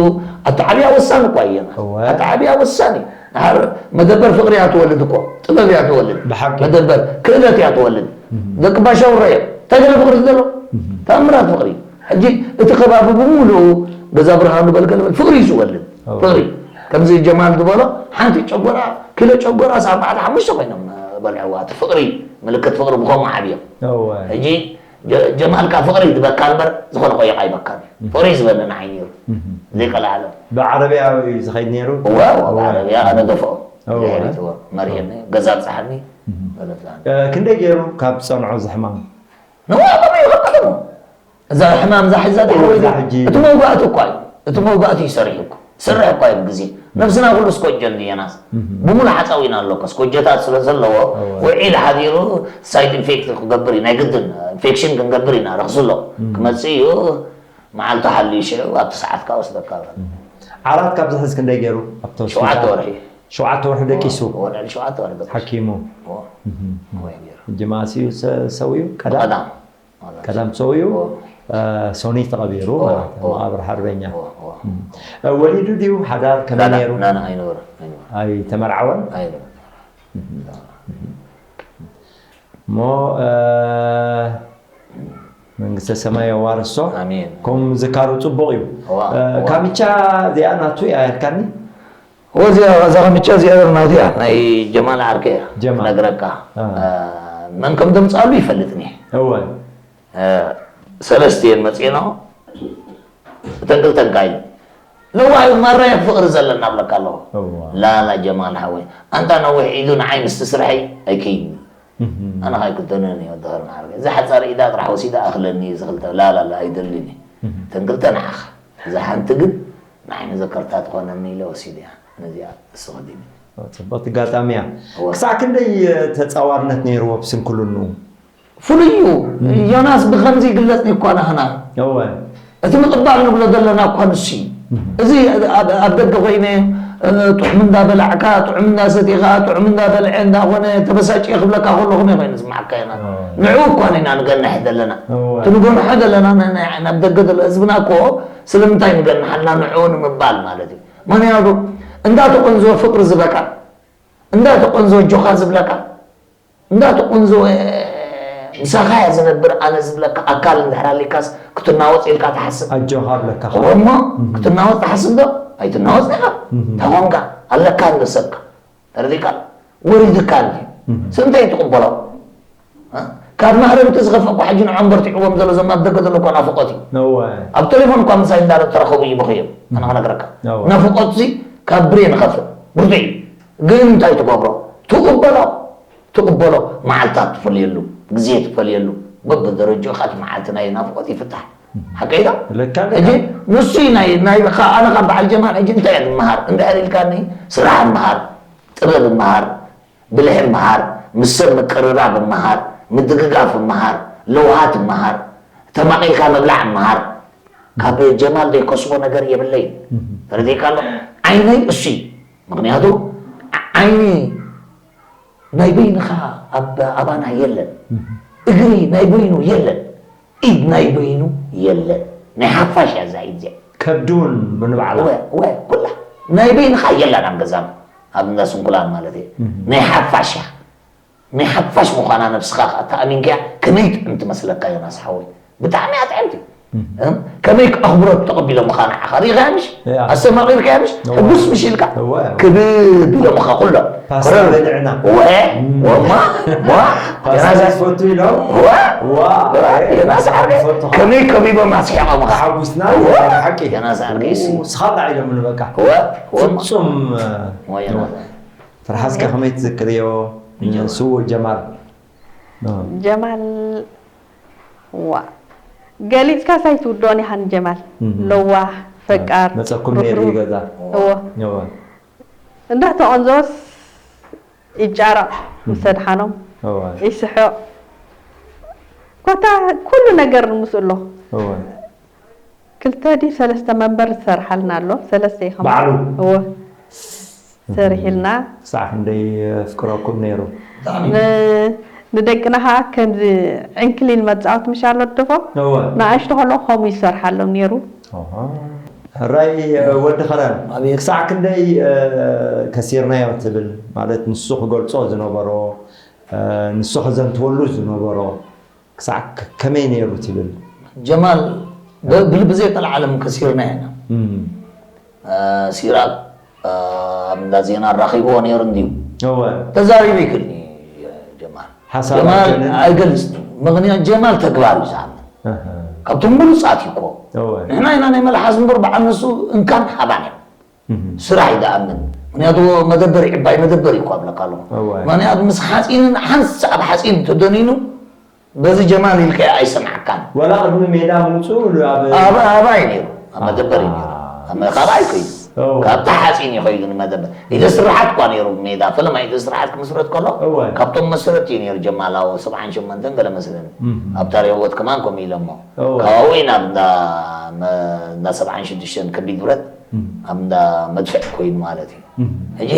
ኣተዓብያ ወሳኒ እኳ እዩ። እወ። ኣተዓብያ ወሳኒ። ድሓር መደበር ፍቕሪ እያ ትወልድ እኮ፣ ጥበብ እያ ትወልድ። ብሓቂ። መደበር ክእለት እያ ትወልድ። ደቂ ባሻ ውራዮ፣ እንታይ ገለ ፍቕሪ ዝደሎ? ተኣምራት ፍቕሪ። ሕጂ እቲ ከባቢ ብምሉኡ ገዛ ብርሃኑ በል ገለ በል ፍቕሪ እዩ ዝወልድ። እወ። ፍቕሪ። ከምዚ ጀማል ዝበሎ፣ ሓንቲ ጨጎራ፣ ኪሎ ጨጎራ፣ ኣርባዕተ ሓሙሽተ ኮይኖም በልዕዋ። እቲ ፍቕሪ፣ ምልክት ፍቕሪ ብኸምኡ ዓብዮም። እወ። ሕጂ ጀ-፣ ጀማልካ ፍቕሪ ዝበካ እምበር ዝኾነ ቆይቕ ኣይበካን እዩ። ፍቕሪ ዝበለና ዓይኒ እዩ። ዘይቀላዓለ። ብዓረብያ እዩ ዝኸይድ ነይሩ? እወ፣ እወ፣ ብዓረብያ ኣነ ደፍኦ። እወ። ድሕሪት እወ። መርየኒ፣ ገዛ ኣብጽሓኒ። እወ። ገዛ ኣብጽሓኒ። እ፣ ክንደይ ገይሩ ካብ ጸንዖ ዝሕማም? ንዋ ከመይ ይኸብከተሞ? እዛ ሕማም እዛ ሒዛ እዛ ድሕሪ ሕጂ እቲ መውጋእቲ እኳ እዩ። እቲ መውጋእቲ እዩ ሰሪሑ እኮ። ስርሕ እኳ እዩ ብግዜ። ነብስና ኩሉ ስኮጀል ድየናስ? እህ። ብሙሉ ሓጻዊና ኣሎ እኮ። ስኮጀታት ስለ ዘለዎ እወ። ውዒል ሓዲሩ ሳይድ ኢንፌክት ክገብር እዩ። ናይ ግድን ኢንፌክሽን ክንገብር ኢና። ረኽሲ ኣሎ። እህ። ክመጽእ እዩ። መዓልቱ ሓልዩ ሽዑ ኣብቲ ሰዓት ከኣ ወስደካ። እህ። ዓራት ካብ ዝሕዝ ክንደይ ገይሩ? ኣብቲ ሆስፒታል? ሸውዓተ ወርሒ። ሸውዓተ ወርሒ ደቂሱ? እወ፣ ልዕሊ ሸውዓተ ወርሒ ደቂሱ። ሓኪሙ? እወ። እህ። እወ፣ ገይሩ። ሕጂ መዓስ እዩ ሰ-፣ ሰውዩ? ቀዳም? ቀዳም። ቀዳም ሰውዩ፣ ኦ። እ፣ ሶኒ ተቐቢሩ ኦ፣ ማለት ኦ። መቓብር ሓርበኛ። ኦ፣ ኦ። እም። እ፣ ወሊዱ ድዩ? ሓዳር ከመይ ላላ፣ ነይሩ? ናና ኣይነበረ፣ ኣይነበረ። ኣይተመርዓወን? ኣይነበረ። እም። እም። እሞ፣ እ፣ መንግስተ ሰማይ የዋርሶ። ኣሜን። ከምኡ ምዝካሩ ጽቡቕ እዩ። እዋ፣ እ፣ እዋ። ካሚቻ እዚኣ ናቱ እያ ያልካኒ? እዚኣ፣ እዛ ካሚቻ እዚኣ ናቱ እያ፣ ናይ ጀማል ዓርከይ እያ። ጀማል። ነግረካ። እ። እ፣ መን ከም ዘምጽኣሉ ይፈልጥኒ። እወ። እ፣ ሰለስተ እየን መጺኤን። እተን ክልተ እንታይ ነዋሕ እዩ ማራያ ፍቕሪ ዘለና እብለካ ኣለኹ። እዋ። ላላ ጀማል ሓወይ፣ ኣንታ ነዊሕ ኢዱ ንዓይ ምስ ትስርሐይ ኣይከይድን። እህም። ኣነ ካይክደነን እየ ወዲ ኸርማዓርከ። እዛ ሓጻር ኢዳ ጥራሕ ወሲዳ ኣኽለኒ፣ እዚ ክልተ ላላላ ኣይደልን እየ። እህም። እተን ክልተ ንዓኻ። እዛ ሓንቲ ግን ንዓይ መዘከርታ ትኾነኒ ኢለ ወሲደያ። ነዚኣ እሱ ኸዲኒ። ጽብቕቲ ኣጋጣሚ እያ። እዋ። ክሳዕ ክንደይ ተጻዋርነት ነይርዎ ኣብ ስንክልንኡ? ፍሉይ እዩ። ዮናስ ብኸምዚ ይግለጽ እኳ ናህና። እወ። እቲ ምቕባል ንብሎ ዘለና እኳ ንሱ እዩ። እህ። እዚ ኣብ፣ ኣብ ደገ ኮይነ፣ እ፣ ጥዑም እንዳበላዕካ፣ ጥዑም እንዳሰቲኻ፣ ጥዑም እንዳበልዐ እንዳኾነ ተበሳጭየ ክብለካ ከሎ ከመይ ኮይኑ ዝስምዓካ ዮናስ? እወ። ንዕኡ እኳ ኢና ንገንሕ ዘለና። እወ። እቲ ንገንሖ ዘለና ና-፣ ና-፣ ናብ ደገ ዘሎ ህዝብና እኮ ስለምንታይ ንገንሕ ኣለና ንዕኡ ንምባል ማለት እዩ። ምኽንያቱ እንዳተቆንዞ ፍቕሪ ዝበካ፣ እንዳተቆንዞ ጆኻ ዝብለካ፣ እንዳተቆንዘወ ምሳኻ እያ ዝነብር ኣነ ዝብለካ ኣካል እንድሕር ኣሊካስ ክትናወፅ ኢልካ ትሓስብ? ኣጆኻ እብለካ እሞ እህ። ክትናወፅ ትሓስብ ዶ? ኣይትናወፅ ኢኻ። እህ። እንታይ ኮንካ? ኣለካ እንዶ ሰብካ። ተረዲእካ? ወሪድካ ኣሎ። እህ። ስለምንታይ ትቕበሎ? እ? ካብ ማህረምቲ ዝኸፍእ እኮ ሕጂ ንዖም በርቲዕዎም ዘሎ ዘም ኣብ ደገ ዘሎ እኮ ናፍቖት እዩ። እወ። ኣብ ቴሌፎን እኳ ምሳይ እንዳተረኸቡ ይበኽዮም። ኣነ እህ። ክነግረካ። እወ። ናፍቖት እዚ ካብ ብሬን ይኸፍእ። ብርቱዕ እዩ። ግን እንታይ ትገብሮ? ትቕበሎ። ትቕበሎ። መዓልታት ትፈልየሉ፣ ግዜ ትፈልየሉ፣ በብደረጃኡ ኸኣ እቲ መዓልቲ ናይ ናፍቖት ይፍታሕ። ሓቀይ ዶ? ልካ፣ ልካ። ሕጂ ንሱ እዩ ናይ፣ ናይ፣ ኸ-፣ ኣነ ካብ በዓል ጀማል ሕጂ እንታይ እየ ዝመሃር? እንድሕር ኢልካኒ፣ ስራሕ እመሃር፣ ጥበብ እመሃር፣ ብልሒ እመሃር፣ ምስ ሰብ ምቅርራብ እመሃር፣ ምድግጋፍ እመሃር፣ ለውሃት እመሃር፣ ተማቒልካ ምብላዕ እመሃር። ካብ ጀማል ዘይከስቦ ነገር የብለይን። እህ። ተረዲእካ ኣሎ? ዓይነይ እሱ እዩ። ምኽንያቱ ዓ-፣ ዓይኒ ናይ በይንኻ ኣብ ኣባና የለን። እህ። እግሪ ናይ በይኑ የለን። ኢድ ናይ በይኑ የለን። ናይ ሓፋሽ እያ እዛ ኢድ እዚኣ። ከብዲ እውን ብንባዕላ። እወ፣ እወ፣ ኩላ ናይ በይንኻ የላን ኣብ ገዛና። ኣብ እንዳ ስንኩላን ማለት እዩ። ናይ ሓፋሽ እያ። ናይ ሓፋሽ ምዃና ነብስኻ ከኣ ተኣሚንካያ ከመይ ጥዕምቲ መስለካ ዮናስ ሓወይ። ብጣዕሚ እያ ጥዕምቲ። እም፣ ከመይ ኣኽብሮት ተቐቢሎምኻ ንዓኻ ሪኢኻያ ምሽ? ኣስተማቒርካያ ምሽ? ሕጉስ ምሽ ኢልካ? ክብብ ኢሎምኻ ኩሎም። ፓስታ በሊዕና። ወ፣ ወማ፣ ዋ፣ ፓስታ ዮናስ፣ ትፈቱ ኢሎም? ዋ፣ ዋ፣ ዋ፣ ዮናስ ዓርከይ፣ ትፈቱ። ከመይ ከቢቦም ኣስሒቖምኻ? ተሓጉስና፣ ዋ፣ ሓቂ። ዮናስ ዓርከይ፣ እሱ። ንስኻ ጥራሕ ኢሎም ንበቃ። ዋ፣ ወማ። ፍጹም፣ ዋ፣ ዮናስ። ፍርሓስካ ከመይ ትዝክርዮ? ስዉእ ጀማል። ጀማል፣ ዋ፣ ገሊጽካስ ኣይትውድኦን ኢኻ ንጀማል። ለዋህ፣ ፈቃር፣ መጸኩም ነይሩ ርህሩህ። ገዛ። እወ። እወ። እንዳተቐንዘወስ ይጫረቕ ምስ ኣድሓኖም። እወ። ይስሕቕ። ኮታ ኩሉ ነገር ምስኡ ኣሎ። እወ። ክልተ ድዩ ሰለስተ መንበር ዝሰርሓልና ኣሎ። ሰለስተ ኢኻ። ባዕሉ? እወ። ሰሪሕልና። ክሳዕ ክንደይ የፍቅረኩም ነይሩ? ብጣዕሚ። ን-፣ ንደቅና ኸዓ ከምዚ ዕንክሊል መጻወቲ ምሽ ኣሎ ድፎ? እወ። ንኣሽቱ ከለዉ ከምኡ ይሰርሓሎም ነይሩ። ኣሃ። ሕራይ፣ ወዲ ኸረን፣ ኣቤት። ክሳዕ ክንደይ፣ እ፣ ከሲርናዮ ትብል? ማለት ንሱ ክገልጾ ዝነበሮ፣ እ፣ ንሱ ከዘንትወሉ ዝነበሮ፣ ክሳዕ ከ-፣ ከመይ ነይሩ ትብል? ጀማል፣ ብ-፣ ብልቢ ዘይቀልዓለም ከሲርናዮ ኢና። እም። እ፣ ሲራክ፣ እ፣ ኣብ እንዳ ዜና ኣራኺብዎ ነይሩ እንድዩ። እወ። ተዛሪቡ ይክእል እዩ ጀማል። ሓሳብ ጀማል ኣይኮነን። ኣይገልጽን። ምኽንያት ጀማል ተግባር እዩ ዝኣምን። ኣሃ። ካብቶም ብሉጻት እዩ እኮ። እወ። ንሕና ኢና ናይ መልሓስ እምበር በዓል ንሱ እንካን ሃባን እዮም። እህ። ስራሕ እዩ ዝኣምን። ምኽንያቱ መደበር፣ ዕባይ መደበር እዩ እኮ ኣብለካ ኣለኹ። እወ። ምኽንያቱ ምስ ሓፂንን ሓንሳእ ኣብ ሓፂን እንተደኒኑ በዚ ጀማል ኢልካ ኣይሰምዓካን። ወላ ቅድሚ ሜዳ ምውፅኡ ኣብ ኣብ ኣባይ ነይሩ፣ ኣብ መደበር እዩ ነይሩ። ኣብ መ-፣ ካብ ኣይ ከይዱ። እወ። ካብታ ሓፂን እዩ ከይዱ ንመደበር። ኢደ ስርሓት እኳ ነይሩ ሜዳ፣ ፈለማ ኢደ ስርሓት ክምስረት ከሎ እወ። ካብቶም መሰረት እዩ ነይሩ ጀማል ኣብ ሰብዓን ሸሞንተን ገለ መስለኒ። እህ። ኣብ ታሪኽ ህይወት ከማን ከምኡ ኢሎሞ። እወ። ካብኡ ኢና እንዳ መ-፣ እንዳ ሰብዓን ሽዱሽተን ከቢድ ብረት እም። ኣብ እንዳ መድፍዕ ኮይኑ ማለት እዩ። እም። ሕጂ፣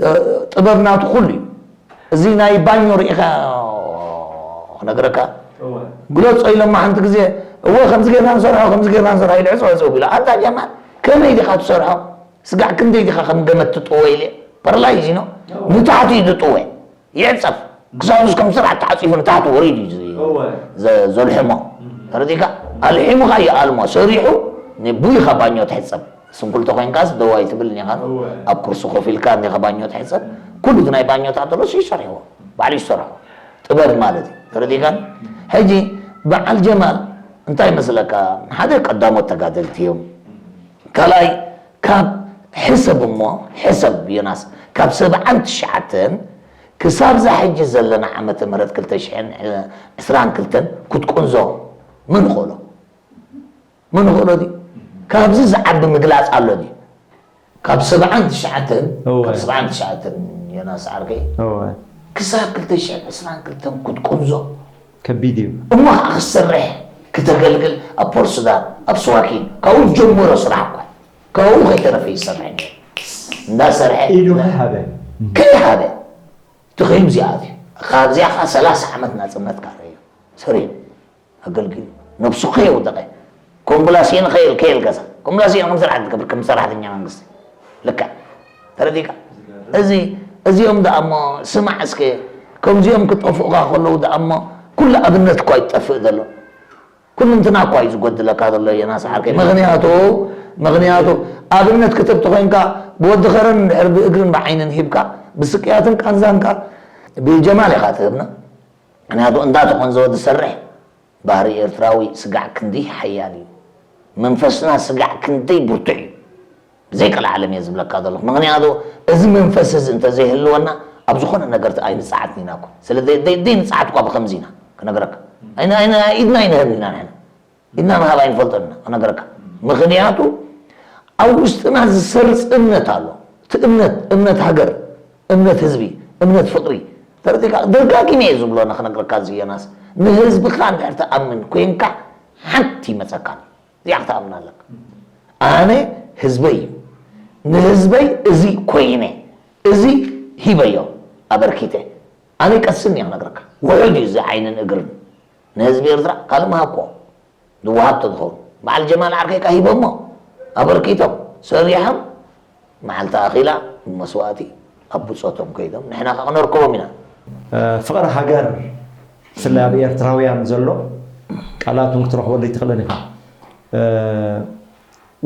እ፣ ጥበብ ናቱ ኩሉ እዩ። እዚ ናይ ባኞ ርኢኻ ክነግረካ። እወ። ግለጾ ኢሎማ ሓንቲ ግዜ፣ እወ፣ ከምዚ ጌርና ንሰርሖ፣ ከምዚ ጌርና ንሰርሖ ኢሉ ዕጽው ዕጽው ቢሉ። ኣንታ ጀማል፣ ከመይ ዲኻ ትሰርሖ? ስጋዕ ክንደይ ዲኻ ከም ገመድ ትጥወ ኢለ? ፓራላይዝ ኢኖ? እወ። ንታሕቲ እዩ ዝጥወ። ይዕጸፍ። ክሳዱስ ከም ስራሕ ተዓጺፉ ንታሕቲ ወሪዱ እዩ ዝ-፣ እወ። ዘ-፣ ዘልሕሞ። እም። ተረዲእካ? ኣልሒሙኻ ይኣልሞ። ሰሪሑ ንቡይኻ ባኞ ትሕጸብ። ስንኩልቲ ኮይንካስ ደው ኣይትብልን ኢኻ። እወ። ኣብ ኩርሲ ኮፍ ኢልካ እንዲኻ ባኞ ትሕጸብ። እም። ኩሉ እቲ ናይ ባኞታት ተሎስ ይሰርሕዎ። ባዕሉ ይሰርሖ። ጥበብ ማለት እዩ። ተረዲእካን? እም። ሕጂ በዓል ጀማል እንታይ መስለካ? ሓደ ቀዳሞት ተጋደልቲ እዮም። ካልኣይ ካብ ሕሰብ እሞ፣ ሕሰብ ዮናስ፣ ካብ ሰብዓን ትሽዓተን ክሳብ እዛ ሕጂ ዘለና ዓመተ ምህረት ክልተ ሽሕን ዕስራን ክልተን ክትቁንዞ መን ይኽእሎ? መን ይኽእሎ ድዩ? ካብዚ ዝዓቢ ምግላጽ ኣሎ ድዩ? ካብ ሰብዓን ትሽዓተን፣ እወ። ካብ ሰብዓን ትሽዓተን ዮናስ ዓርከይ፣ እወ። ክሳብ ክልተ ሽሕን ዕስራን ክልተን ክትቁንዞ ከቢድ እዩ። እሞ ኸዓ ክትሰርሕ፣ ክተገልግል፣ ኣብ ፖርት ሱዳን፣ ኣብ ስዋኪን፣ ካብኡ ዝጀመሮ ስራሕ እኮ እዩ። ካብኡ ከይተረፈ ይሰርሕ ነይሩ። እንዳሰርሐ ኢዱ ከይሃበ። ከይሃበ። እቲ ኸይኑ እዚኣ ኣትዩ። ካብዚኣ ኸዓ ሰላሳ ዓመት ናጽነት ካረዮ። ሰሪሑ። ኣገልጊሉ። ነብሱ ከየውደቐ። ኮምብላሴን ከየል-፣ ከየልገሰ። ኮምብላሴን ከም ስራሕ ትገብር፣ ከም ሰራሕተኛ መንግስቲ። ልክዕ። ተረዲእካ? እዚ፣ እዚኦም ደኣ እሞ፣ ስማዕ እስከ፣ ከምዚኦም ክጠፍኡኻ ከለዉ ደኣ እሞ፣ ኩሉ ኣብነት እኳ እዩ ዝጠፍእ ዘሎ። ኩልንትና እኳ እዩ ዝጎድለካ ዘሎ፣ ዮናስ ዓርከይ። ምኽንያቱ፣ ምኽንያቱ፣ ኣብነት ክትብ ተኾይንካ፣ ብወዲ ኸረን እንድሕር ብእግርን ብዓይንን ሂብካ፣ ብስቅያትን ቃንዛን ከኣ ብጀማል ኢኻ ትህብና። ምኽንያቱ፣ እንዳተቖንዘወ ዝሰርሕ ባህሪ ኤርትራዊ ስጋዕ ክንዲ ሓያል እዩ። መንፈስና ስጋዕ ክንደይ ብርቱዕ እዩ። ብዘይቀልዓለም እየ ዝብለካ ዘለኹ። ምኽንያቱ፣ እዚ መንፈስ እዚ እንተዘይህልወና፣ ኣብ ዝኾነ ነገር ኣይንጽዓትን ኢና እኮ። ስለ ዘይ-፣ ዘይ-፣ ዘይንጽዓት እኳ ብኸምዚ ኢና ክነግረካ። ኣይና-፣ ኣይና-፣ ኢድና ኣይንህብን ኢና ንሕና። ኢድና ምሃብ ኣይንፈልጦን ኢና ክነግረካ። ምኽንያቱ፣ ኣብ ውሽጥና ዝሰርጽ እምነት ኣሎ። እቲ እምነት፣ እምነት ሃገር፣ እምነት ህዝቢ፣ እምነት ፍቕሪ። ተረዲእካ? ደጋጊመ እየ ዝብሎ ንኽነግረካ እዚ ዮናስ። ንህዝብኻ እንድሕር ትኣምን ኮይንካ፣ ሓንቲ ይመጸካ። እዚኣ ክትኣምን ኣለካ። ኣነ ህዝበይ እዩ። ንህዝበይ እዚ ኮይነ፣ እዚ ሂበዮ፣ ኣበርኪተ። ኣነ ቀስን እየ ክነግረካ። ውሑድ እዩ እዚ ዓይንን እግርን። ንህዝቢ ኤርትራ ካልእ ምሃብኮ። ዝወሃብ ተዝኸውን። በዓል ጀማል ዓርከይ ከኣ ሂቦሞ። ኣበርኪቶም። ሰሪሖም። መዓልቲ ኣኺላ፣ ብመስዋእቲ። ኣብ ብጾቶም ከይዶም ንሕና ከኣ ክነርከቦም ኢና። ፍቕሪ ሃገር ብፍላይ ኣብ ኤርትራውያን ዘሎ ቃላት እውን ክትረኽበሉ ኣይትኽእልን ኢኻ።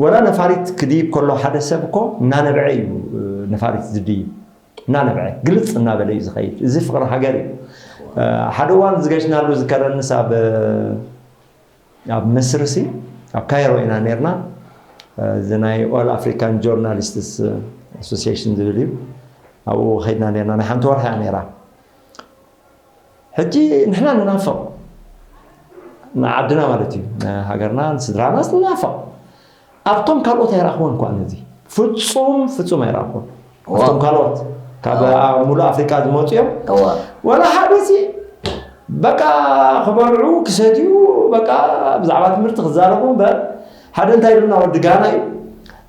ወላ ነፋሪት ክድይብ ከሎ ሓደ ሰብ እኮ እናነብዐ እዩ ነፋሪት ዝድይብ። እናነብዐ ግልፅ እናበለ እዩ ዝኸይድ። እዚ ፍቕሪ ሃገር እዩ። ሓደ እዋን ዝገሽናሉ ዝከረንስ ኣብ ኣብ ምስርሲ ኣብ ካይሮ ኢና ነርና። እዚ ናይ ኦል ኣፍሪካን ጆርናሊስትስ ኣሶሲሽን ዝብል እዩ። ኣብኡ ከይድና ነርና። ናይ ሓንቲ ወርሒ እያ ነራ። ሕጂ ንሕና ንናፍቕ ንዓድና ማለት እዩ፣ ንሃገርና ንስድራናስ ንናፍቕ። ኣብቶም ካልኦት ኣይረኽቦን እኳ ነዚ ፍጹም ፍጹም ኣይረኽቦን። ኣብቶም ካልኦት ካብ ሙሉእ ኣፍሪካ ዝመፁ እዮም። ወላ ሓደ ሲ በቃ ክበልዑ ክሰትዩ በቃ ብዛዕባ ትምህርቲ ክዛረቡ እምበር ሓደ እንታይ ኢሉና ወዲ ጋና እዩ።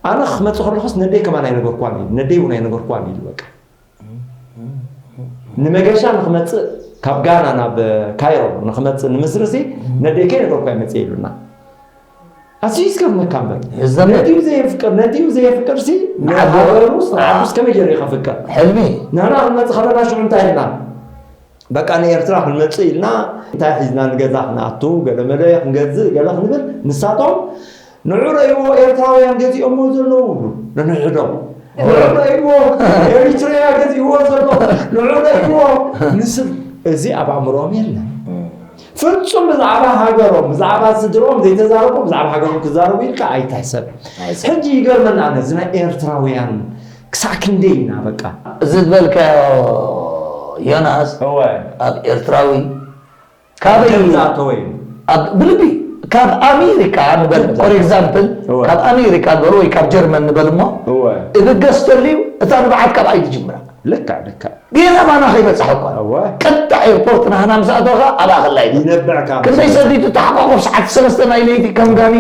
ኣነ ክመፅእ ከለኹስ ነደይ ከማን ኣይነገርኳን እዩ፣ ነደይ እውን ኣይነገርኳን እዩ በቃ ንመገሻ ንክመፅእ ካብ ጋና ናብ ካይሮ ንክመፅእ ንምስርሲ ነደይ ከይነገርኳ ይመፅእ ኢሉና። ኣዝዩ ዝገርመካ እምበር ነቲኡ ዘየፍቅር ነቲኡ ዘየፍቅር ሲ ንሃገሩስ ንዓዱስ ከመይ ገይሩ ከፍቅር? ሕልሚ። ንሕና ክንመፅእ ከለና ሽዑ እንታይ ኢልና? በቃ ንኤርትራ ክንመፅእ ኢልና እንታይ ሒዝና ንገዛ ክንኣቱ ገለመለ ክንገዝእ ገለ ክንብል ንሳቶም ንዑ ረእይዎ ኤርትራውያን ገዚኦሞ ዘለዉ ይብሉ ንንሕዶም ንዑ ረእይዎ ኤሪትሪያ ገዚእዎ ዘሎ ንዑ ረእይዎ ንስብ እዚ ኣብ ኣእምሮኦም የለን። ፍጹም ብዛዕባ ሃገሮም ብዛዕባ ስድርኦም ዘይተዛረቡ ብዛዕባ ሃገሮም ክዛረቡ ኢልካ ኣይትሕሰብ። ሕጂ ይገርመና ኣነ እዚ ናይ ኤርትራውያን ክሳዕ ክንደይ ኢና በቃ። እዚ ዝበልካዮ ዮናስ እወ ኣብ ኤርትራዊ ካበይ ዝኣተወ እዩ? ኣብ ብልቢ ካብ ኣሜሪካ ንበል for example ካብ ኣሜሪካ ንበል ወይ ካብ ጀርመን ንበል እሞ እብገስ ተልዩ እታ ንብዓት ካብ ኣይ ትጅምራ ልካ ልካ ጌና ባና ከይበፅሐ እኳ ቀጥታ ኤርፖርት ናህና ምስ ኣተወኻ ኣብኣ ከላ ይነብዕ ካብ ክንደይ ሰዲቱ ተሓቋቑፍ ሰዓት ሰለስተ ናይ ለይቲ ከም ጋኒ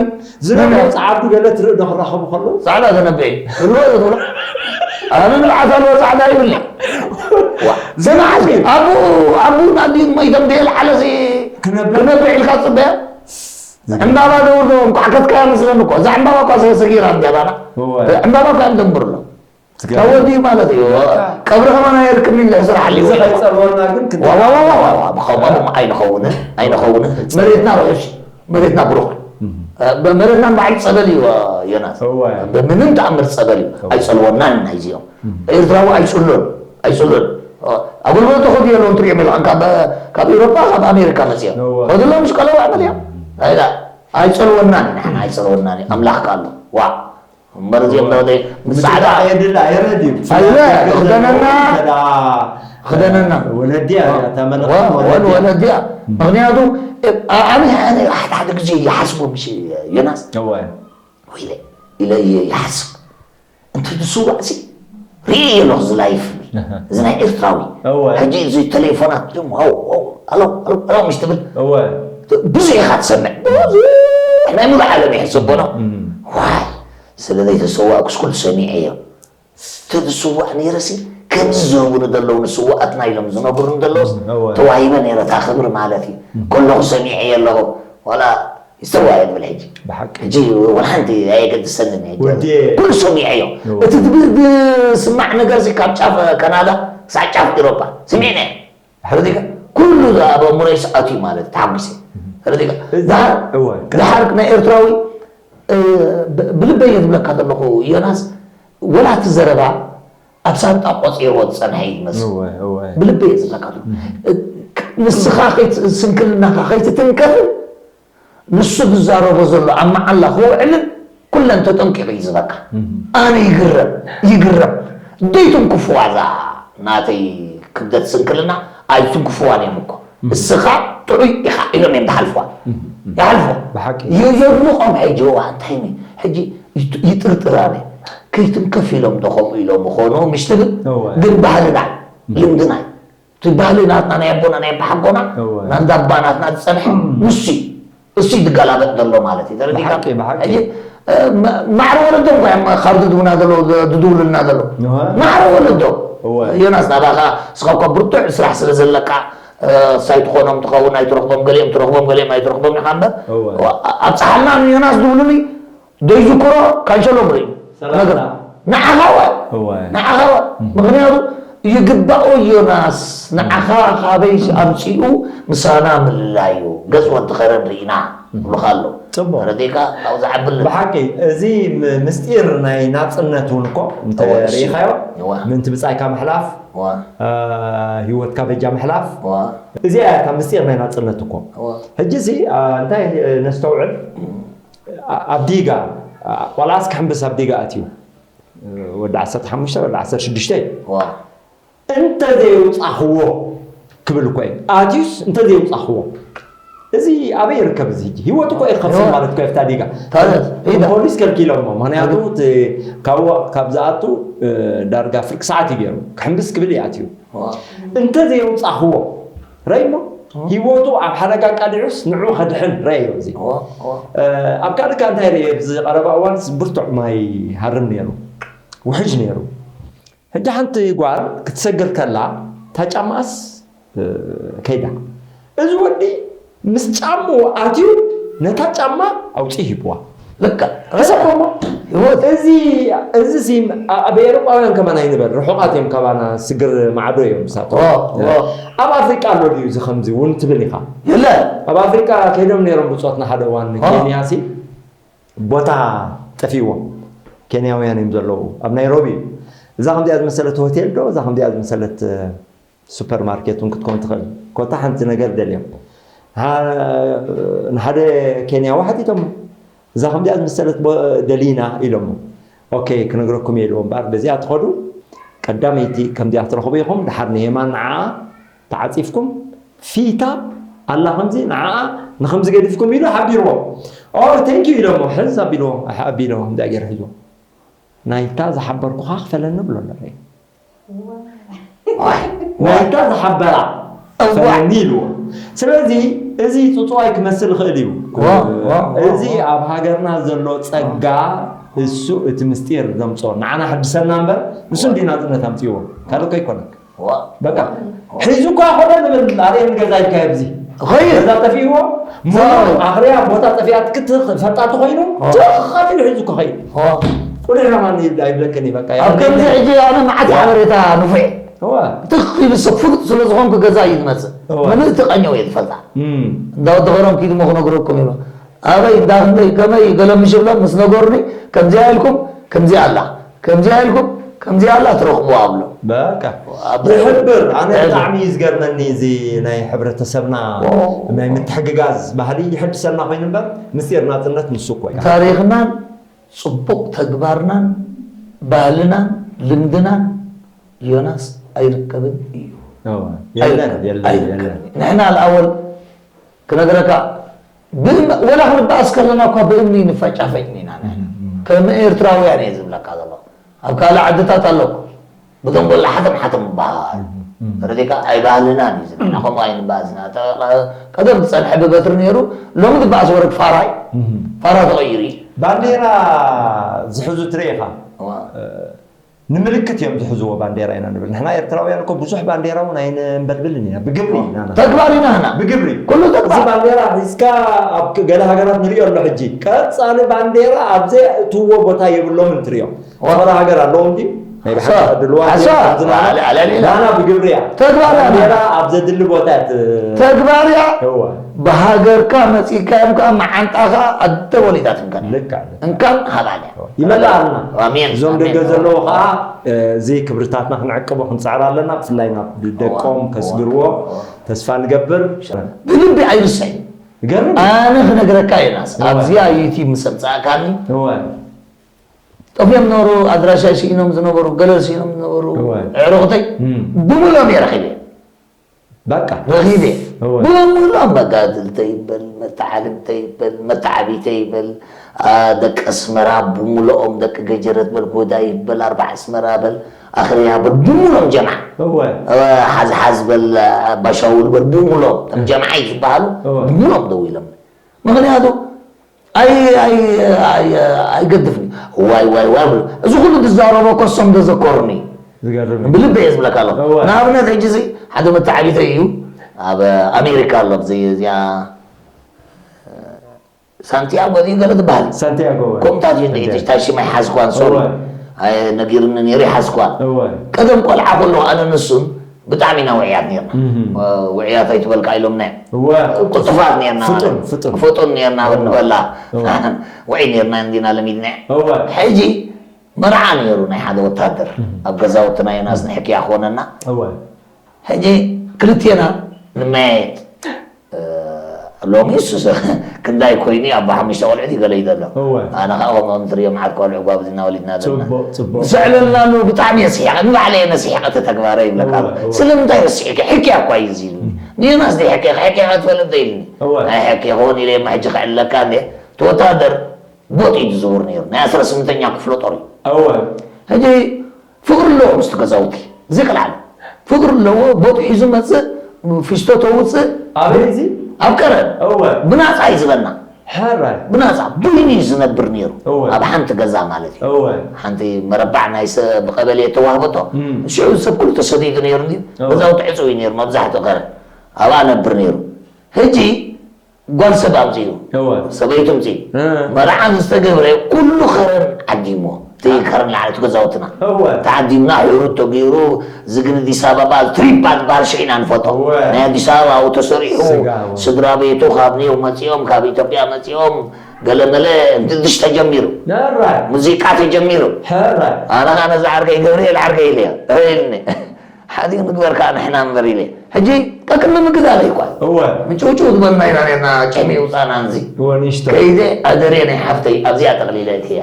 ዝነብዕ ፀዓዱ ገለ ትርኢ ዶ ክራኸቡ ከለዉ ፃዕዳ ተነብዕ ርወ ትብሎ ኣነ ንብዓት ኣለዎ ፃዕዳ ይብልኒ ስማዕ እስኪ ኣቡ ኣቡ ናዲን መይቶም ደየል ዓለሲ ክነብዕ ኢልካ ፅበያ ዕምባባ ደውር ዶ እንኳዕ ከትካያ መስለኒ እኮ እዛ ዕምባባ እኳ ሰጊራ እንዲያ ባና ዕምባባ እኳ እዮም ደንብርሎ ተወዲ ማለት እዩ ቀብሪ ከማን ኣየርክብኒ ልሕስራ ሓሊዎ ከይፀልወና ግን ብኸምኦም ኣይንኸውንን ኣይንኸውንን መሬትና ርሑስ መሬትና ብሩኽ መሬትና ንባዕሉ ፀበል እዩ ዮናስ ብምንም ተኣምር ፀበል እዩ ኣይፀልወናን ናይዚኦም ኤርትራዊ ኣይፅሉን ኣይፅሉን ኣገልግሎት ተኸዱ የለውን ትሪኦም ኢልካ ካብ ኤውሮጳ ካብ ኣሜሪካ መፅኦም ከድሎም ምስ ቀለቡ ኣመል እዮም ኣይፀልወናን ንሕና ኣይፀልወናን እዩ ኣምላኽ ከኣሎ ዋዕ እምበር እዚኦም ዳውደ ምስ ፃዕዳ የድላ የረድ እዩ ኣለ ክደነና ክደነና ወለዲያ ተመለኸት ወን ወለዲያ ምክንያቱ ኣነ ሓደ ሓደ ግዜ ይሓስቦ ምሽ ዮናስ ኢለ ኢለ ይሓስብ እንተ ዝስዋዕ ሲ ርእየ ኣለኹ እዚ ላይፍ እዚ ናይ ኤርትራዊ ሕጂ እዚ ቴሌፎናት እዮም ዋው ዋው ኣሎ ኣሎ ኣሎ ምሽ ትብል ብዙሕ ኢኻ ትሰምዕ ብዙሕ ናይ ሙሉእ ዓለም ይሕሰቦ ነው ዋይ ስለ ዘይተሰዋእኩስ ኩሉ ሰሚዐ እዮም ተዝስዋዕ ነይረሲ ከምዚ ዝህቡኒ ዘለዉ ንስዋኣትና ኢሎም ዝነግሩኒ ዘለውስ ተዋሂበ ነይረ እታ ክብሪ ማለት እዩ ከለኹ ሰሚዐ ኣለኹ ዋላ ይስተዋየ ትብል ሕጂ ብሓቂ ሕጂ ወላ ሓንቲ ኣየገድሰንን ሕጂ ወዲ ኩሉ ሰሚዐዮ እቲ ትብል ዝስማዕ ነገር ሲ ካብ ጫፍ ካናዳ ክሳዕ ጫፍ ኤሮፓ ስሚዕና ሕረዲካ ኩሉ ኣብ ኣእምሮይ ሰኣትዩ ማለት እዩ ተሓጒሰ ሕረዲካ እዛ እወ ድሓር ናይ ኤርትራዊ እ፣ ብ- ብልበይ እየ ዝብለካ ዘለኹ ዮናስ ወላ እቲ ዘረባ ኣብ ሳንጣ ቆፂርዎ ዝፀንሐ እዩ ዝመስል እወ እወ ብልበይ እየ ዝብለካ ዘለኹ እ፣ ክ- ንስኻ ከይት- ስንክልናኻ ከይትትንከፍን ንሱ ዝዛረቦ ዘሎ ኣብ መዓላ ክውዕልን ኩለን ተጠንቂቑ እዩ ዝበካ ኣነ ይግረም ይግረም ደይትንክፍዋ እዛ ናተይ ክብደት ስንክልና ኣይትንክፍዋን እዮም እኮ እስኻ ጥዑይ ኢኻ ኢሎም እዮም ዝሓልፍዋ ይሓልፍዋ የድንቖም ሕጂ ዋ እንታይ ሕጂ ይጥርጥር ኣነ ከይትንከፍ ኢሎም ዶ ከምኡ ኢሎም ይኾኑ ምሽ ትብል ግን ባህልና ልምድና እዩ እቲ ባህሊ ናትና ናይ ኣቦና ናይ ኣባሓጎና ናንዳ ኣባ ናትና ዝፀንሐ ንሱ እዩ እሱ እዩ ዝገላበጥ ዘሎ ማለት እዩ ተረዲእካ ብሓቂ፣ ብሓቂ። ሕጂ እ፣ ማ- ማዕረ ወለዶም እኮ እዮም ካርድ ድውና ዘለዉ ድ- ድድውሉልና ዘለዉ እወ። ማዕረ ወለዶም እወ። ዮናስ ናባኻ እስኻ እኳ ብርቱዕ ስራሕ ስለ ዘለካ እ፣ ሳይ ትኾኖም ትኸውን ኣይትረኽቦም ገሊኦም ትረኽቦም ገሊኦም ኣይትረኽቦም ኢኻ እምበር እወ። ዋ- ኣብፀሓልና ንዮናስ ድውሉኒ ዘይዝክሮ ካንሸሎም ርኢ ሰላምታ። ነግራ ንዓኻ ወ እወ። ንዓኻ ወ ምክንያቱ ይግባኦ። ዮናስ፣ ንዓኻ ካበይ ኣምጺኡ ምሳና ምልላዩ? ገጽ ወዲ ኸረን ርኢና ይብሉኻ ኣሎ። ጽቡቕ። ረዲካ ካብኡ ዝዓብል ብሓቂ እዚ ም- ምስጢር ናይ ናጽነት እውን እኮ እወ፣ እሺ። እንተሪኢኻዮ እወ። ምንቲ ብጻይካ ምሕላፍ እወ፣ አ፣ ህይወትካ በጃ ምሕላፍ እወ፣ እዚኣ እያ እታ ምስጢር ናይ ናጽነት እኮ። እወ። ሕጂ እዚ አ፣ እንታይ እ፣ ነስተውዕል አ፣ ኣብ ዲጋ አ፣ ቆልዓስ ክሕምብስ ኣብ ዲጋ ኣትዩ ወዲ ዓሰርተ ሓሙሽተ ወዲ ዓሰርተ ሽዱሽተ እዩ። እወ። እንተ ዘየውፃኽዎ ክብል እኮ እዩ ኣትዩስ እንተ ዘየውፃኽዎ እዚ ኣበይ ይርከብ? እዚ ህጂ ህይወት እኮ ይኸፍል እወ። ማለት እኮ ይፍታ ዲጋ ታዲያ፣ ኢዳ። ፖሊስ ከልኪሎሞ። ምክንያቱ እቲ ካብኡ ካብ ዝኣቱ እ፣ ዳርጋ ፍርቂ ሰዓት እዩ ገይሩ ክሕምብስ ክብል እዩ ኣትዩ። እወ። እንተ ዘየውፃኽዎ ረይሞ ህይወቱ ኣብ ሓደጋ ቃሊዑስ ንዑ ከድሕን ረዮ እዚ እወ፣ እወ። እ፣ ኣብ ካልእ እንታይ ርየ ኣብዚ ቀረባ እዋን ብርቱዕ ማይ ሃርም ነይሩ ውሕጅ ነይሩ። ሕጂ ሓንቲ ጓል ክትሰግር ከላ እታ ጫማኣስ እ፣ ከይዳ እዚ ወዲ ምስ ጫምኡ ኣትዩ ነታ ጫማ ኣውፅእ ሂብዋ። ልካ ተሰኮሞ ህይወት እዚ እዚ ሲ ኣብ ኤሮጳውያን ከማን ኣይንበል ርሑቃት እዮም ካባና ስግር ማዕዶ እዮም ንሳቶም። ኦ፣ ኦ። ኣብ ኣፍሪቃ ኣሎ ድዩ እዚ ከምዚ እውን ትብል ኢኻ? የለ ኣብ ኣፍሪቃ ከይዶም ነይሮም ብፆትና ሓደ እዋን ኦ። ኬንያ ሲ ቦታ ጠፊዎም ኬንያውያን እዮም ዘለዉ ኣብ ናይሮቢ እዩ። እዛ ከምዚኣ ዝመሰለት ሆቴል ዶ እዛ ከምዚኣ ዝመሰለት ሱፐር ማርኬት እውን ክትኮን ትኽእል ኮታ ሓንቲ ነገር ደልዮም ንሓደ ኬንያዊ ሓቲቶሞ እዛ ከምዚኣ ዝመሰለት ደሊና ኢሎሞ ኦኬ ክነግረኩም እየ ኢልዎ እምበኣር በዚኣ ትኸዱ ቀዳመይቲ ከምዚኣ ትረኽቡ ኢኹም ድሓር ንየማን ንዓ ተዓፂፍኩም ፊታ ኣላ ከምዚ ንዓ ንከምዚ ገዲፍኩም ኢሉ ሓቢርዎ ኦ ቴንኪዩ ኢሎሞ ሕዝ ኣቢልዎ ኣቢልዎ ከምዚኣ ገይሩ ሒዝዎ ናይታ ዝሓበርኩኻ ክፈለኒ ብሎ ኣለረ ናይታ ዝሓበራ ፈለኒ ኢልዎ ስለዚ እዚ ፅፅዋይ ክመስል ይኽእል እዩ እዚ ኣብ ሃገርና ዘሎ ፀጋ እሱ እቲ ምስጢር ዘምፅኦ ንዓና ሕድሰና እምበር ንሱ እንዲ ናፅነት ኣምፅዎ ካልእ እኮ ኣይኮነን በቃ ሒዙ እኳ ኮነ ንብል ኣርእየኒ ገዛ ኢልካ ኣብዚ ኸይድ ገዛ ጠፊእዎ ሙሉ ኣኽርያ ቦታ ጠፊኣት ክትፈልጣ ተኮይኑ ትኸል ኢሉ ሒዙ እኮ ኸይድ ቁልዕ ራማኒ ይብለክን እዩ በቃ ኣብ ከምዚ ሕጂ ኣነ መዓት ሓበሬታ ንፉዕ ትኽ ኢሉ ሰብ ፍሉጥ ስለ ዝኾንኩ ገዛ እዩ ዝመፅእ ምልእቲ ቀኘው እየ ዝፈልጣ እንዳ ወዲ ኸረም ኪድሞ ክነግረኩም ኢሉ ኣበይ እንዳ ክንደይ ከመይ ገለ ምሽ ብሎም ምስ ነገሩኒ ከምዚኣ ኢልኩም ከምዚኣ ኣላ ከምዚኣ ኢልኩም ከምዚኣ ኣላ ትረኽብዋ ኣብሎ በቃ ይሕብር ኣነ ብጣዕሚ እዩ ዝገርመኒ እዚ ናይ ሕብረተሰብና ናይ ምትሕግጋዝ ባህሊ ይሕድሰና ኮይኑ እምበር ምስጢር ናፅነት ንሱ እኮ እዩ ታሪኽናን ፅቡቕ ተግባርናን ባህልናን ልምድናን ዮናስ ኣይርከብን እዩ የለን የለን የለን ንሕና ኣልኣወል ክነግረካ ወላ ክንበኣስ ከለና እኳ ብእምኒ ንፈጫፈጭ ኢና ከም ኤርትራውያን እየ ዝብለካ ዘሎ ኣብ ካልእ ዓድታት ኣለኩ ብደንጎላ ሓተም ሓተም ይበሃል ረዲካ ኣይባህልናን እዩ ዝብለና ከምኡ ኣይንበኣስና ቀደም ዝፀንሐ ብበትሪ ነይሩ ሎሚ ዝበኣስ ወረድ ፋራይ ፋራ ተቐይሩ እዩ ባንዴራ ዝሕዙ ትርኢ ኢኻ ንምልክት እዮም ዝሕዝዎ ባንዴራ ኢና ንብል ንሕና ኤርትራውያን እኮ ብዙሕ ባንዴራ እውን ኣይንንበልብልን ኢና ብግብሪ ኢና ንሕና። ተግባር ኢና ንሕና ብግብሪ ኩሉ እዚ ተግባር ባንዴራ ሒዝካ ኣብ ገለ ሃገራት ንሪኦ ኣሎ ሕጂ ቀፃሊ ባንዴራ ኣብ ዘይእትዎ ቦታ የብሎም እንትሪኦ ዝኾነ ሃገር ኣለዎም ድዩ ናይ ብሓቂ ዕድልዋ ሓሳ ናና ብግብሪ እያ ተግባር ኢና ባንዴራ ኣብ ዘድሊ ቦታ እያ ት- ተግባር እያ እወ ብሃገርካ መፂእካ እዮም ከዓ መዓንጣኻ ኣደ ወሊዳትንካ ልካ እንካን ሃባልያ ይመላኣልና ኣሜን እዞም ደገ ኣሜን። ዘለዉ ከዓ እዚ ክብርታትና ክንዕቅቦ ክንፅዕር ኣለና ብፍላይ ናብ ደቆም ከስግርዎ ተስፋ ንገብር ብልቢ ኣይርሳይ ገርም ኣነ ክነግረካ ዮናስ ኣብዚኣ ዩቲብ ምስ ኣምፃእካኒ እወ ጠፍዮም ነበሩ ኣድራሻ ስኢኖም ዝነበሩ ገለ ስኢኖም ዝነበሩ እወ። ዕሩኽተይ እም። ብምሎም እየ ረኺበ በቃ ረኺበ እወ። ብምሎም መጋድልተ ይበል መተዓልምተ ይበል መተዓቢተ ይበል ኣ፣ ደቂ ኣስመራ ብምልኦም ደቂ ገጀረት በል ጎዳ ይበል ኣርባዕ ኣስመራ በል ኣኽርያ በል ብምሎም ጀምዓ እወ እ፣ ሓዝሓዝ በል ኣባሻውል በል ብምሎም እቶም ጀምዓ እዩ ዝበሃሉ እወ። ብምሎም ደው ኢሎም ምክንያቱ ኣይ- ኣይ- ኣይ- ኣይገድፍኒ ዋይ ዋይ ዋይ ብሎ እዚ ኩሉ ዝዛረቦ ከሶም ዘዘከሩኒ ዝገርም ብልቢ እየ ዝብለካ ኣለኹ እወ። ንኣብነት ሕጂ እዚ ሓደ መተዓቢተይ እዩ ኣብ ኣሜሪካ ኣሎ እዚ እዚኣ ሳንቲያጎ እዩ ገለ ትበሃል ሳንቲያጎ ከምታት እዩ ሳንቲያጎ። ታሽማ ይሓዝኳን ሶሎ እወ። ኣየ ነጊርኒ ነይሩ ይሓዝኳ። እወ ቀደም ቆልዓ ከለኹ ኣነ ንሱን ብጣዕሚ ኢና ውዕያት ነርና። እህ ውዕያት ኣይትበልካ ኢሎምና እዮም። እወ ቅልጡፋት ነርና። ፍጡን ፍጡን ፍጡን ነርና ንበላ እወ ውዒ ነርና እንዲና ለሚድና። እወ ሕጂ መርዓ ነይሩ ናይ ሓደ ወታደር ኣብ ገዛውትና ዮናስ ንሕክያ ክኾነና። እወ ሕጂ ክልቴና ንመያየጥ። እ፣ ሎሚ እሱ ክንዳይ ኮይኑ ኣባ ሓሙሽተ ቆልዑት ይገለ እዩ ዘሎ። እወ ኣነ ከዓ ከምኦም ትሪኦም ዓድ ቆልዑ ጓብዝና ወሊድና ዘለና። ጽቡቅ ጽቡቅ ዝዕለልና ኣለዉ ብጣዕሚ እየ ስሒቐ ንባዕለ እየ ነስሒቐ እቲ ተግባረ ይብለካ ኣሎ። እወ፣ እወ። ስለምንታይ ረሲዕኪ ሕክያ እኳ እዩ እዚ ኢሉኒ። ንዮናስ ዘይሕክየ ሕክያ ትፈልጥ ዶ ኢሉኒ። እወ ኣይሕክየ ክኸውን ኢለ እማ ሕጂ ክዕለካ እንደ እቲ ወታደር ቦጥ እዩ ዝዝውር ነይሩ ናይ ኣስራ ስምንተኛ ክፍለ ጦር እዩ። እወ ሕጂ ፍቅሪ ኣለዎ ምስቲ ገዛውቲ ዘይቀልዓለ ፍቅሪ ኣለዎ። ቦጥ ሒዙ መፅእ ፊስቶ ተውፅእ ኣበይ እዚ ኣብ ቀረን እወ ብናፃ እዩ ዝበና ሕራይ ብናፃ በይኑ እዩ ዝነብር ነይሩ እወ ኣብ ሓንቲ ገዛ ማለት እዩ። እወ ሓንቲ መረባዕ ናይ ሰ- ብቀበሌ ተዋህበቶ እም። ሽዑ ሰብ ኩሉ ተሰዲዱ ነይሩ እንዲ እወ ገዛውቲ ዕፅው እዩ ነይሩ መብዛሕትኡ ከረን ኣብኣ ነብር ነይሩ። ሕጂ ጓል ሰብ ኣምፅኡ እወ ሰበይቱ ኣምፅኡ እ መርዓ ዝተገብረ ኩሉ ከረን ዓዲሞ እቲ ከረን ላዕለቱ ገዛውትና እወ ተዓዲምና ሕሩት ተገይሩ ዝግን ኣዲስ ኣበባ ትሪፕ ኣድባር ሽዒና ንፈቶ እወ ናይ ኣዲስ ኣበባ ኣብኡ ተሰሪሑ ስጋ እወ ስድራ ቤቱ ካብ ኒው መፂኦም ካብ ኢትዮጵያ መፂኦም ገለመለ ድሽ ተጀሚሩ ሕራይ ሙዚቃ ተጀሚሩ ሕራይ ኣነ ከዓ ነዚ ዓርከይ ገብርኤል ዓርከይ ኢለ ኢልኒ ሓዲግ ንግበር ከዓ ንሕና እምበር ኢለ ሕጂ ቀቅኒ ምግዳል ኣይኳን እወ ምጭውጭው ዝበልና ኢና ነርና ጨሚ ውፃና እንዚ እወ ንእሽቶ ከይደ ኣደርየ ናይ ሓፍተይ ኣብዚኣ ጠቕሊለ እትያ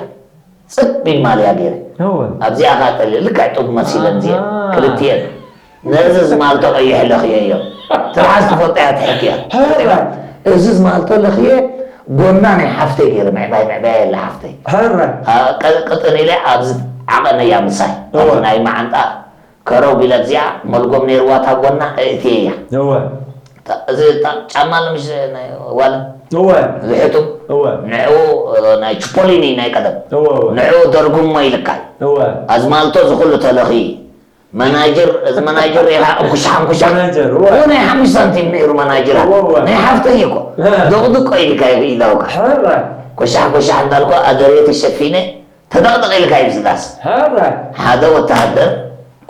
ፅብ ኢል ማልያ ገይረ እወ ኣብዚኣ ከዓ ጠሊ ልክዕ ጡብ መሲለን እዚአ ኣሃ። ክልትኤን ነዚ ዝማልቶ ቀይሕ ለኽየዮ ትርሓስ ትፈልጠያ ትሕክያ ሕራይ እዚ ዝማልቶ ለኽየ ጎና ናይ ሓፍተይ ገይረ ምዕባይ ምዕባይ ኣለ ሓፍተይ ሕራይ አ- ቀ- ቅጥን ኢለ ኣብዚ ዓቐነያ ምሳይ እወ። ኣብዚ ናይ መዓንጣ ከረው ቢለ እዚኣ መልጎም ነይርዋ እታ ጎና እእትየያ እወ እታ- እዚ እታ ጫማ ለምሽ ናይ ዋለ እወ ዝሕቱ እወ ንዑ ናይ ችፖሊኒ ናይ ቀደም እወ እወ ንዑ ደርጉሞ ኢልካይ እወ ኣዝማልቶ ዝኩሉ ተለኺ መናጀር እዚ መናጀር ሪኻ እንኩሻ እንኩሻ መናጀር እወ ናይ ሓሙሽተ ሳንቲም ነይሩ መናጀራ እወ፣ እወ። ናይ ሓፍተይ እኮ እህ። ደቕድቆ ኢልካ ኢላውካ ሕራይ ኮሻሕ ኮሻሕ እንዳልኮ ኣደርየ ተሸፊነ ተደቕድቕ ኢልካ እዩ ዝዳስ ሕራይ ሓደ ወተሃደር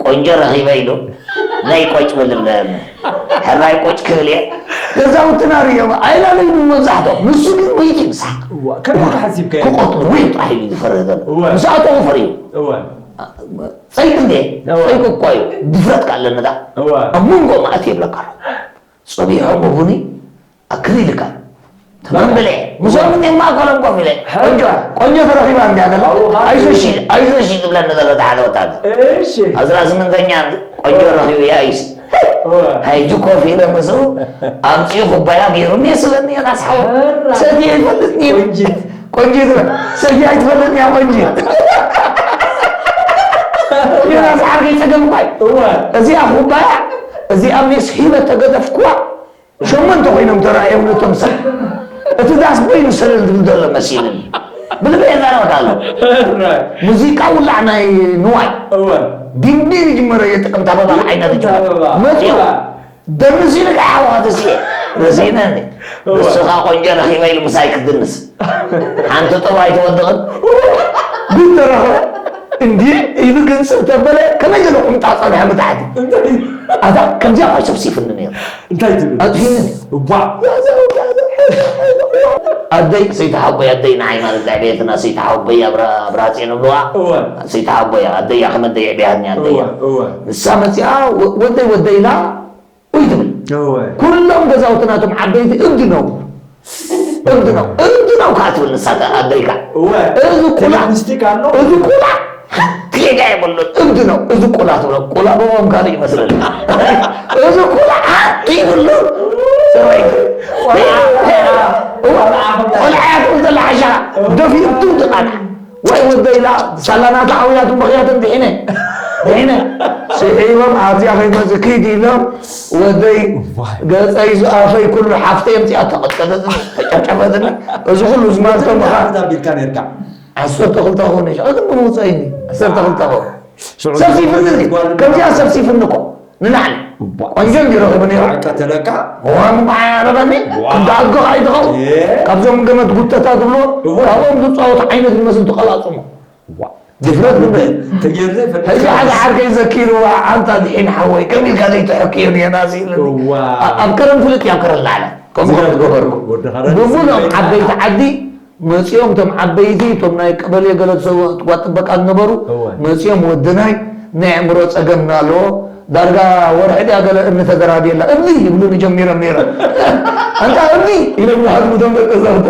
ቆንጆ ረኺበ ኢሉ ናይ ቆጭ ብልብለ ሕራይ ቆጭ ክብል እየ ገዛውትና ርዮም ኣይላለዩ መብዛሕቶም ንሱ ግን ወይቲ ምሳሕ እዋ፣ ከመይ ሓሲብካዮ? ክቆጥሩ ወይ ጥራሕ ኢሉ ዝፈርህ ዘሎ እወ። ምስኣቶም ፈርዩ እወ ፀይቂ እንዴ እወ። ፀይቂ እኳ እዩ ድፍረት ካለና ዳ እወ ኣብ መንጎ ማእት የብለካ ኣሎ ፀቢሖም ቡኒ ኣክሊልካ ተመንበለ ምስኦም እንዴ ማእከሎም ኮፍ ኢለ ቆንጆ ቆንጆ ተረኺባ እንዲያ ዘላ ኣይዞሺ ኣይዞሺ ዝብለኒ ዘሎ ሓደ ወታደር እሺ ኣስራ ስምንተኛ ቆንጆ ረኺቡ ያይስ እወ ሃይጂ ኮፍ ኢለ ምስኡ ኣምፅኡ ኩባያ ገይሩኒ የስበኒ እየ ናስሓው ሕራይ። ሰትየ ይፈልጥኒ እዩ ቆንጂት ቆንጂት ሰትየ ኣይትፈልጥኒ እያ ቆንጂት ዮናስ ዓርከይ ፀገም እኳ እዩ እወ እዚኣ ኩባያ እዚኣ ሜስ ሂበ ተገደፍኩዋ ሸሞንተ ኮይኖም ተራእዮም ነቶም ሰብ እቲ ዳስ በይኑ ሰለል ዝብል ዘሎ መሲልኒ ብልበ የዛረበካ ኣሎ ሕራይ ሙዚቃ ውላዕ ናይ ንዋይ እወ ዲንዲን ይጅመረ የጥቅምት ኣበባ ዓይነት ይጅመረ ኣበባ። መፅኡ ደምስ ኢሉ ከዓ ሓዋትስ እየ ረሲእነኒ እወ። ንስኻ ቆንጆ ረኺበ ኢሉ ምሳይ ክድንስ ሓንቲ ጥሩ ኣይትወድቕን ብተረኸ እንዲ ኢሉ ግንፅር ተበለ ከመይ ገለ ቁምጣ ፀንሐ ብታሕቲ ኣታ ከምዚኣ ኳ ሰብሲፍኒ ነይሩ እንታይ ትብል ኣጥፊኒ እዋ ኣደይ ሰይቲ ሓቦይ ኣደይ ንዓይ ማለት ዕቤትና ሰይቲ ሓቦይ ኣብራፅየ ንብልዋ እወ ሰይቲ ሓቦይ ኣደያ ከመደይ ዕብያኒ ኣደያ እወ እወ ንሳ መፂኣ ወ- ወደይ ወደይ ኢላ ወይ ትብል እወ ኩሎም ገዛውትናቶም ዓበይቲ እብዲ ነው እብዲ ነው እብዲ ነው ከዓ ትብል ንሳ ኣደይካ እወ እዚ ቁላ ሚስቲክ ኣሎ እዚ ቁላ ጌጋ የብሉን እብዲ ነው እዚ ቁላ ትብሎ ቁላ ብኦም ካልእ ይመስለኒ እዚ ቁላ ሓንቲ ይብሉ ሰበይቲ ቆልዓ ትብል ዘላ ሓሻ ደፊእቱ ትቃና ወይ ወደ ኢላ ሳላናታ ኣውያትን በኽያትን ድሒነ ድሒነ ስሒቦም ኣብዚኣ ከይመፅእ ክይድ ኢሎም ወደይ ገፀይ ዝኣፈይ ኩሉ ሓፍተይ ኣምፂኣ ተቐጥቀጠትኒ ተጨብጨበትኒ እዚ ኩሉ ዝማልቶም ብኻ ኣቢልካ ነርካ ዓሰርተ ክልተ ክኸውን እዩ። ሽዑ ግን ብምውፅእ እዩ። ዓሰርተ ክልተ ክኸውን። ሰብሲፍኒ እዚ። ከምዚኣ ሰብሲፍኒ እኮ። ንላዕሊ። ቆንጆ እንዲ ረኺቡ ነይሩ። ቀተለካ ዋም ዓረበኒ። ክንዲ ኣድጎ ከኣ ይትኸውን። እ። ካብዞም ገመድ ጉተታ ዝብሎ እወ። ካብኦም ዝፃወቱ ዓይነት ዝመስል ትቐላፅሞ። ዋ። ድፍረት ንብረት። ተገይሩ ዘይፈልጥ ሕጂ ሓደ ዓርከይ ዘኪርዋ፣ ኣንታ ድሒን ሓወይ፣ ከም ኢልካ ዘይትሕክዮ ኔና ኢለኒ። እዋ። ኣብ ከረን ፍልጥ እያ፣ ኣብ ከረን ላዕላ። ከምኡ ከም ዝገበርኩ። ወዲ ኸረን ብምሉኦም ስምዒት ዓበይቲ ዓዲ መፂኦም፣ እቶም ዓበይቲ፣ እቶም ናይ ቀበሌ ገለ ሰብ ጥበቃ ዝነበሩ እወ። መፂኦም፣ ወድናይ ናይ ኣእምሮ ፀገም እናለዎ ዳርጋ ወርሒ ድያ ገለ እምኒ ተደራድየላ፣ እምኒ ይብሉኒ ጀሚሮም ነይሮም። ኣንታ እምኒ ኢሎም ይሃድሙ እቶም ደቂ ኣዛውንቲ።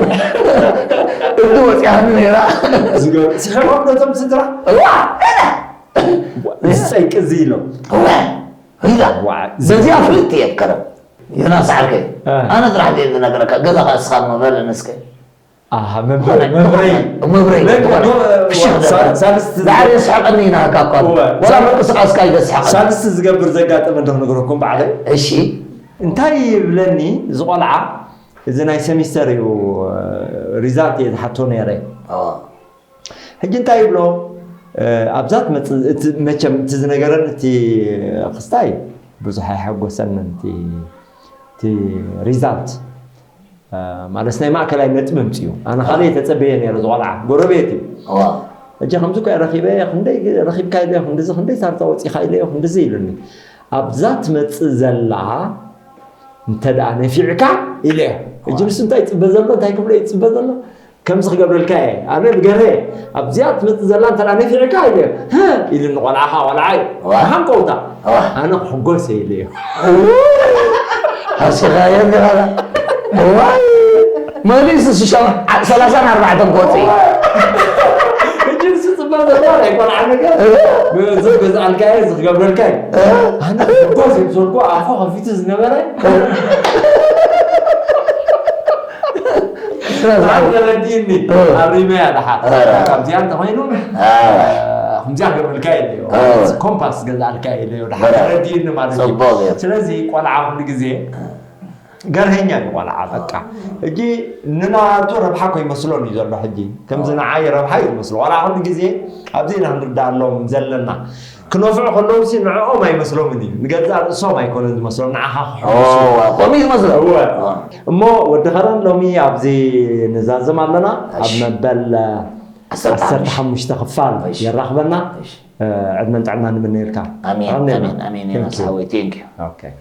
እምኒ ወፂኣኒ ነይራ። ዝገ- ስሒቖም ነቶም ስድራ እዋ፣ እላ። ዝፀይቂ እዚ ኢሎም እዋ፣ ሪዳ። ዋ፣ በዚኣ ፍልጥ እየ ከረም። ዮናስ ዓርከይ፣ እ። ኣነ ጥራሕ ድየ ዝነገረካ፣ ገዛኻ እስኻ እሞ በለኒ እስከ። ኣሃ፣ መብረይ መብረይ መብረይ ለክ- ዝኾነ ዶ- ፍሽኽ ሳ- ዘበለ። ሳልስቲ ዛዕሪ የስሕቐኒ ኢና ካብ እኳ። እወ። ወላ ምንቅስቓስካ እዩ ዘስሕቐኒ። ሳልስቲ ዝገብር ዘጋጠመ እንዶ ክነግረኩም ባዕለይ። እሺ። እንታይ ይብለኒ እዚ ቆልዓ፣ እዚ ናይ ሴሚስተር እዩ፣ ሪዛልት እየ ዝሓቶ ነይረ። ኦ። ሕጂ እንታይ ይብሎ? ኣብዛ ትመፅእ፣ እቲ መቸም እቲ ዝነገረን እቲ ክስታይ ብዙሕ ኣይሓጎሰንን። እቲ እቲ ሪዛልት፣ ማለት ናይ ማእከላይ ነጥቢ ምፅኡ። ኣነ ካልእ ተፀበየ ነይረ፣ ዝቆልዓ ጎረቤት እዩ። እዋ። ሕጂ ከምዚ እኮ ረኺበ፣ ክንደይ ረኺብካ ኢለ፣ ክንድዚ ክንደይ ሳርታ ወፂኻ ኢለ፣ ክንድዚ ኢሉኒ። ኣብዛ ትመፅእ ዘላ እንተ ደኣ ነፊዕካ ኢለ። ሕጂ ንሱ እንታይ ይፅበ ዘሎ፣ እንታይ ክብሎ ይፅበ ዘሎ? ከምዚ ክገብረልካ እየ። ኣነ ብገርሀ ኣብዚኣ ትመፅእ ዘላ እንተ ደኣ ነፊዕካ ኢለ። ህ! ኢሉኒ ቆልዓ፣ ኸዓ ቆልዓ እዩ። እዋ። ሃንቀውታ። እዋ። ኣነ ክሕጎስ እየ ኢለ እዩ። ሃሲኻዮ እንዲኻ። እዋይ። መሊሱ ሽሻ-፣ ሰላሳን ኣርባዕተን ክወፅእ እዩ። ሕጂ ንሱ ፅበ ዘሎ ናይ ቆልዓ ነገር። እዚ ገዝኣልካ እየ፣ እዚ ክገብረልካ እዩ። ኣነ ክሕጎስ እየ ብዘልኩ ኣፉ ከፊቱ ዝነበረ። ተረዲእኒ። ኣሪመያ ደሓ። ካብዚኣ እንተኾይኑ፣ ከምዚኣ ክገብረልካ እየ ኢለዮ። ኮምፓስ ገዝኣልካ እየ ኢለዮ። ደሓ ተረዲእኒ ማለት እዩ። ፅቡቕ እዩ። ስለዚ ቆልዓ ኩሉ ግዜ ገርሀኛ እዩ ቆልዓ። በቃ ሕጂ ንናቱ ረብሓ ኮይመስሎን እዩ ዘሎ። ሕጂ ከምዚ ንዓይ ረብሓ እዩ ዝመስሎ። ቆልዓ ኩሉ ግዜ ኣብዚ ኢና ክንርዳኣሎም ዘለና። ክነፍዑ ከለዉ ሲ ንዕኦም ኣይመስሎምን እዩ፣ ንገዛእ ርእሶም ኣይኮነን ዝመስሎም፣ ንዓኻ ክሕጉሱ። ከምኡ እዩ ዝመስሎ። እወ። እሞ ወዲ ኸረን ሎሚ ኣብዚ ንዛዘም ኣለና። ኣብ እሺ። መበል ዓሰርተ ሓሙሽተ። ዓሰርተ ሓሙሽተ ክፋል እሺ። የራኽበና። እሺ። ዕድመን ጥዕና ንምነየልካ። ኣሜን፣ ኣሜን። ኣሜን፣ ኣሜን። Thank ዮናስ you። ሓወይ፣ thank you። Okay።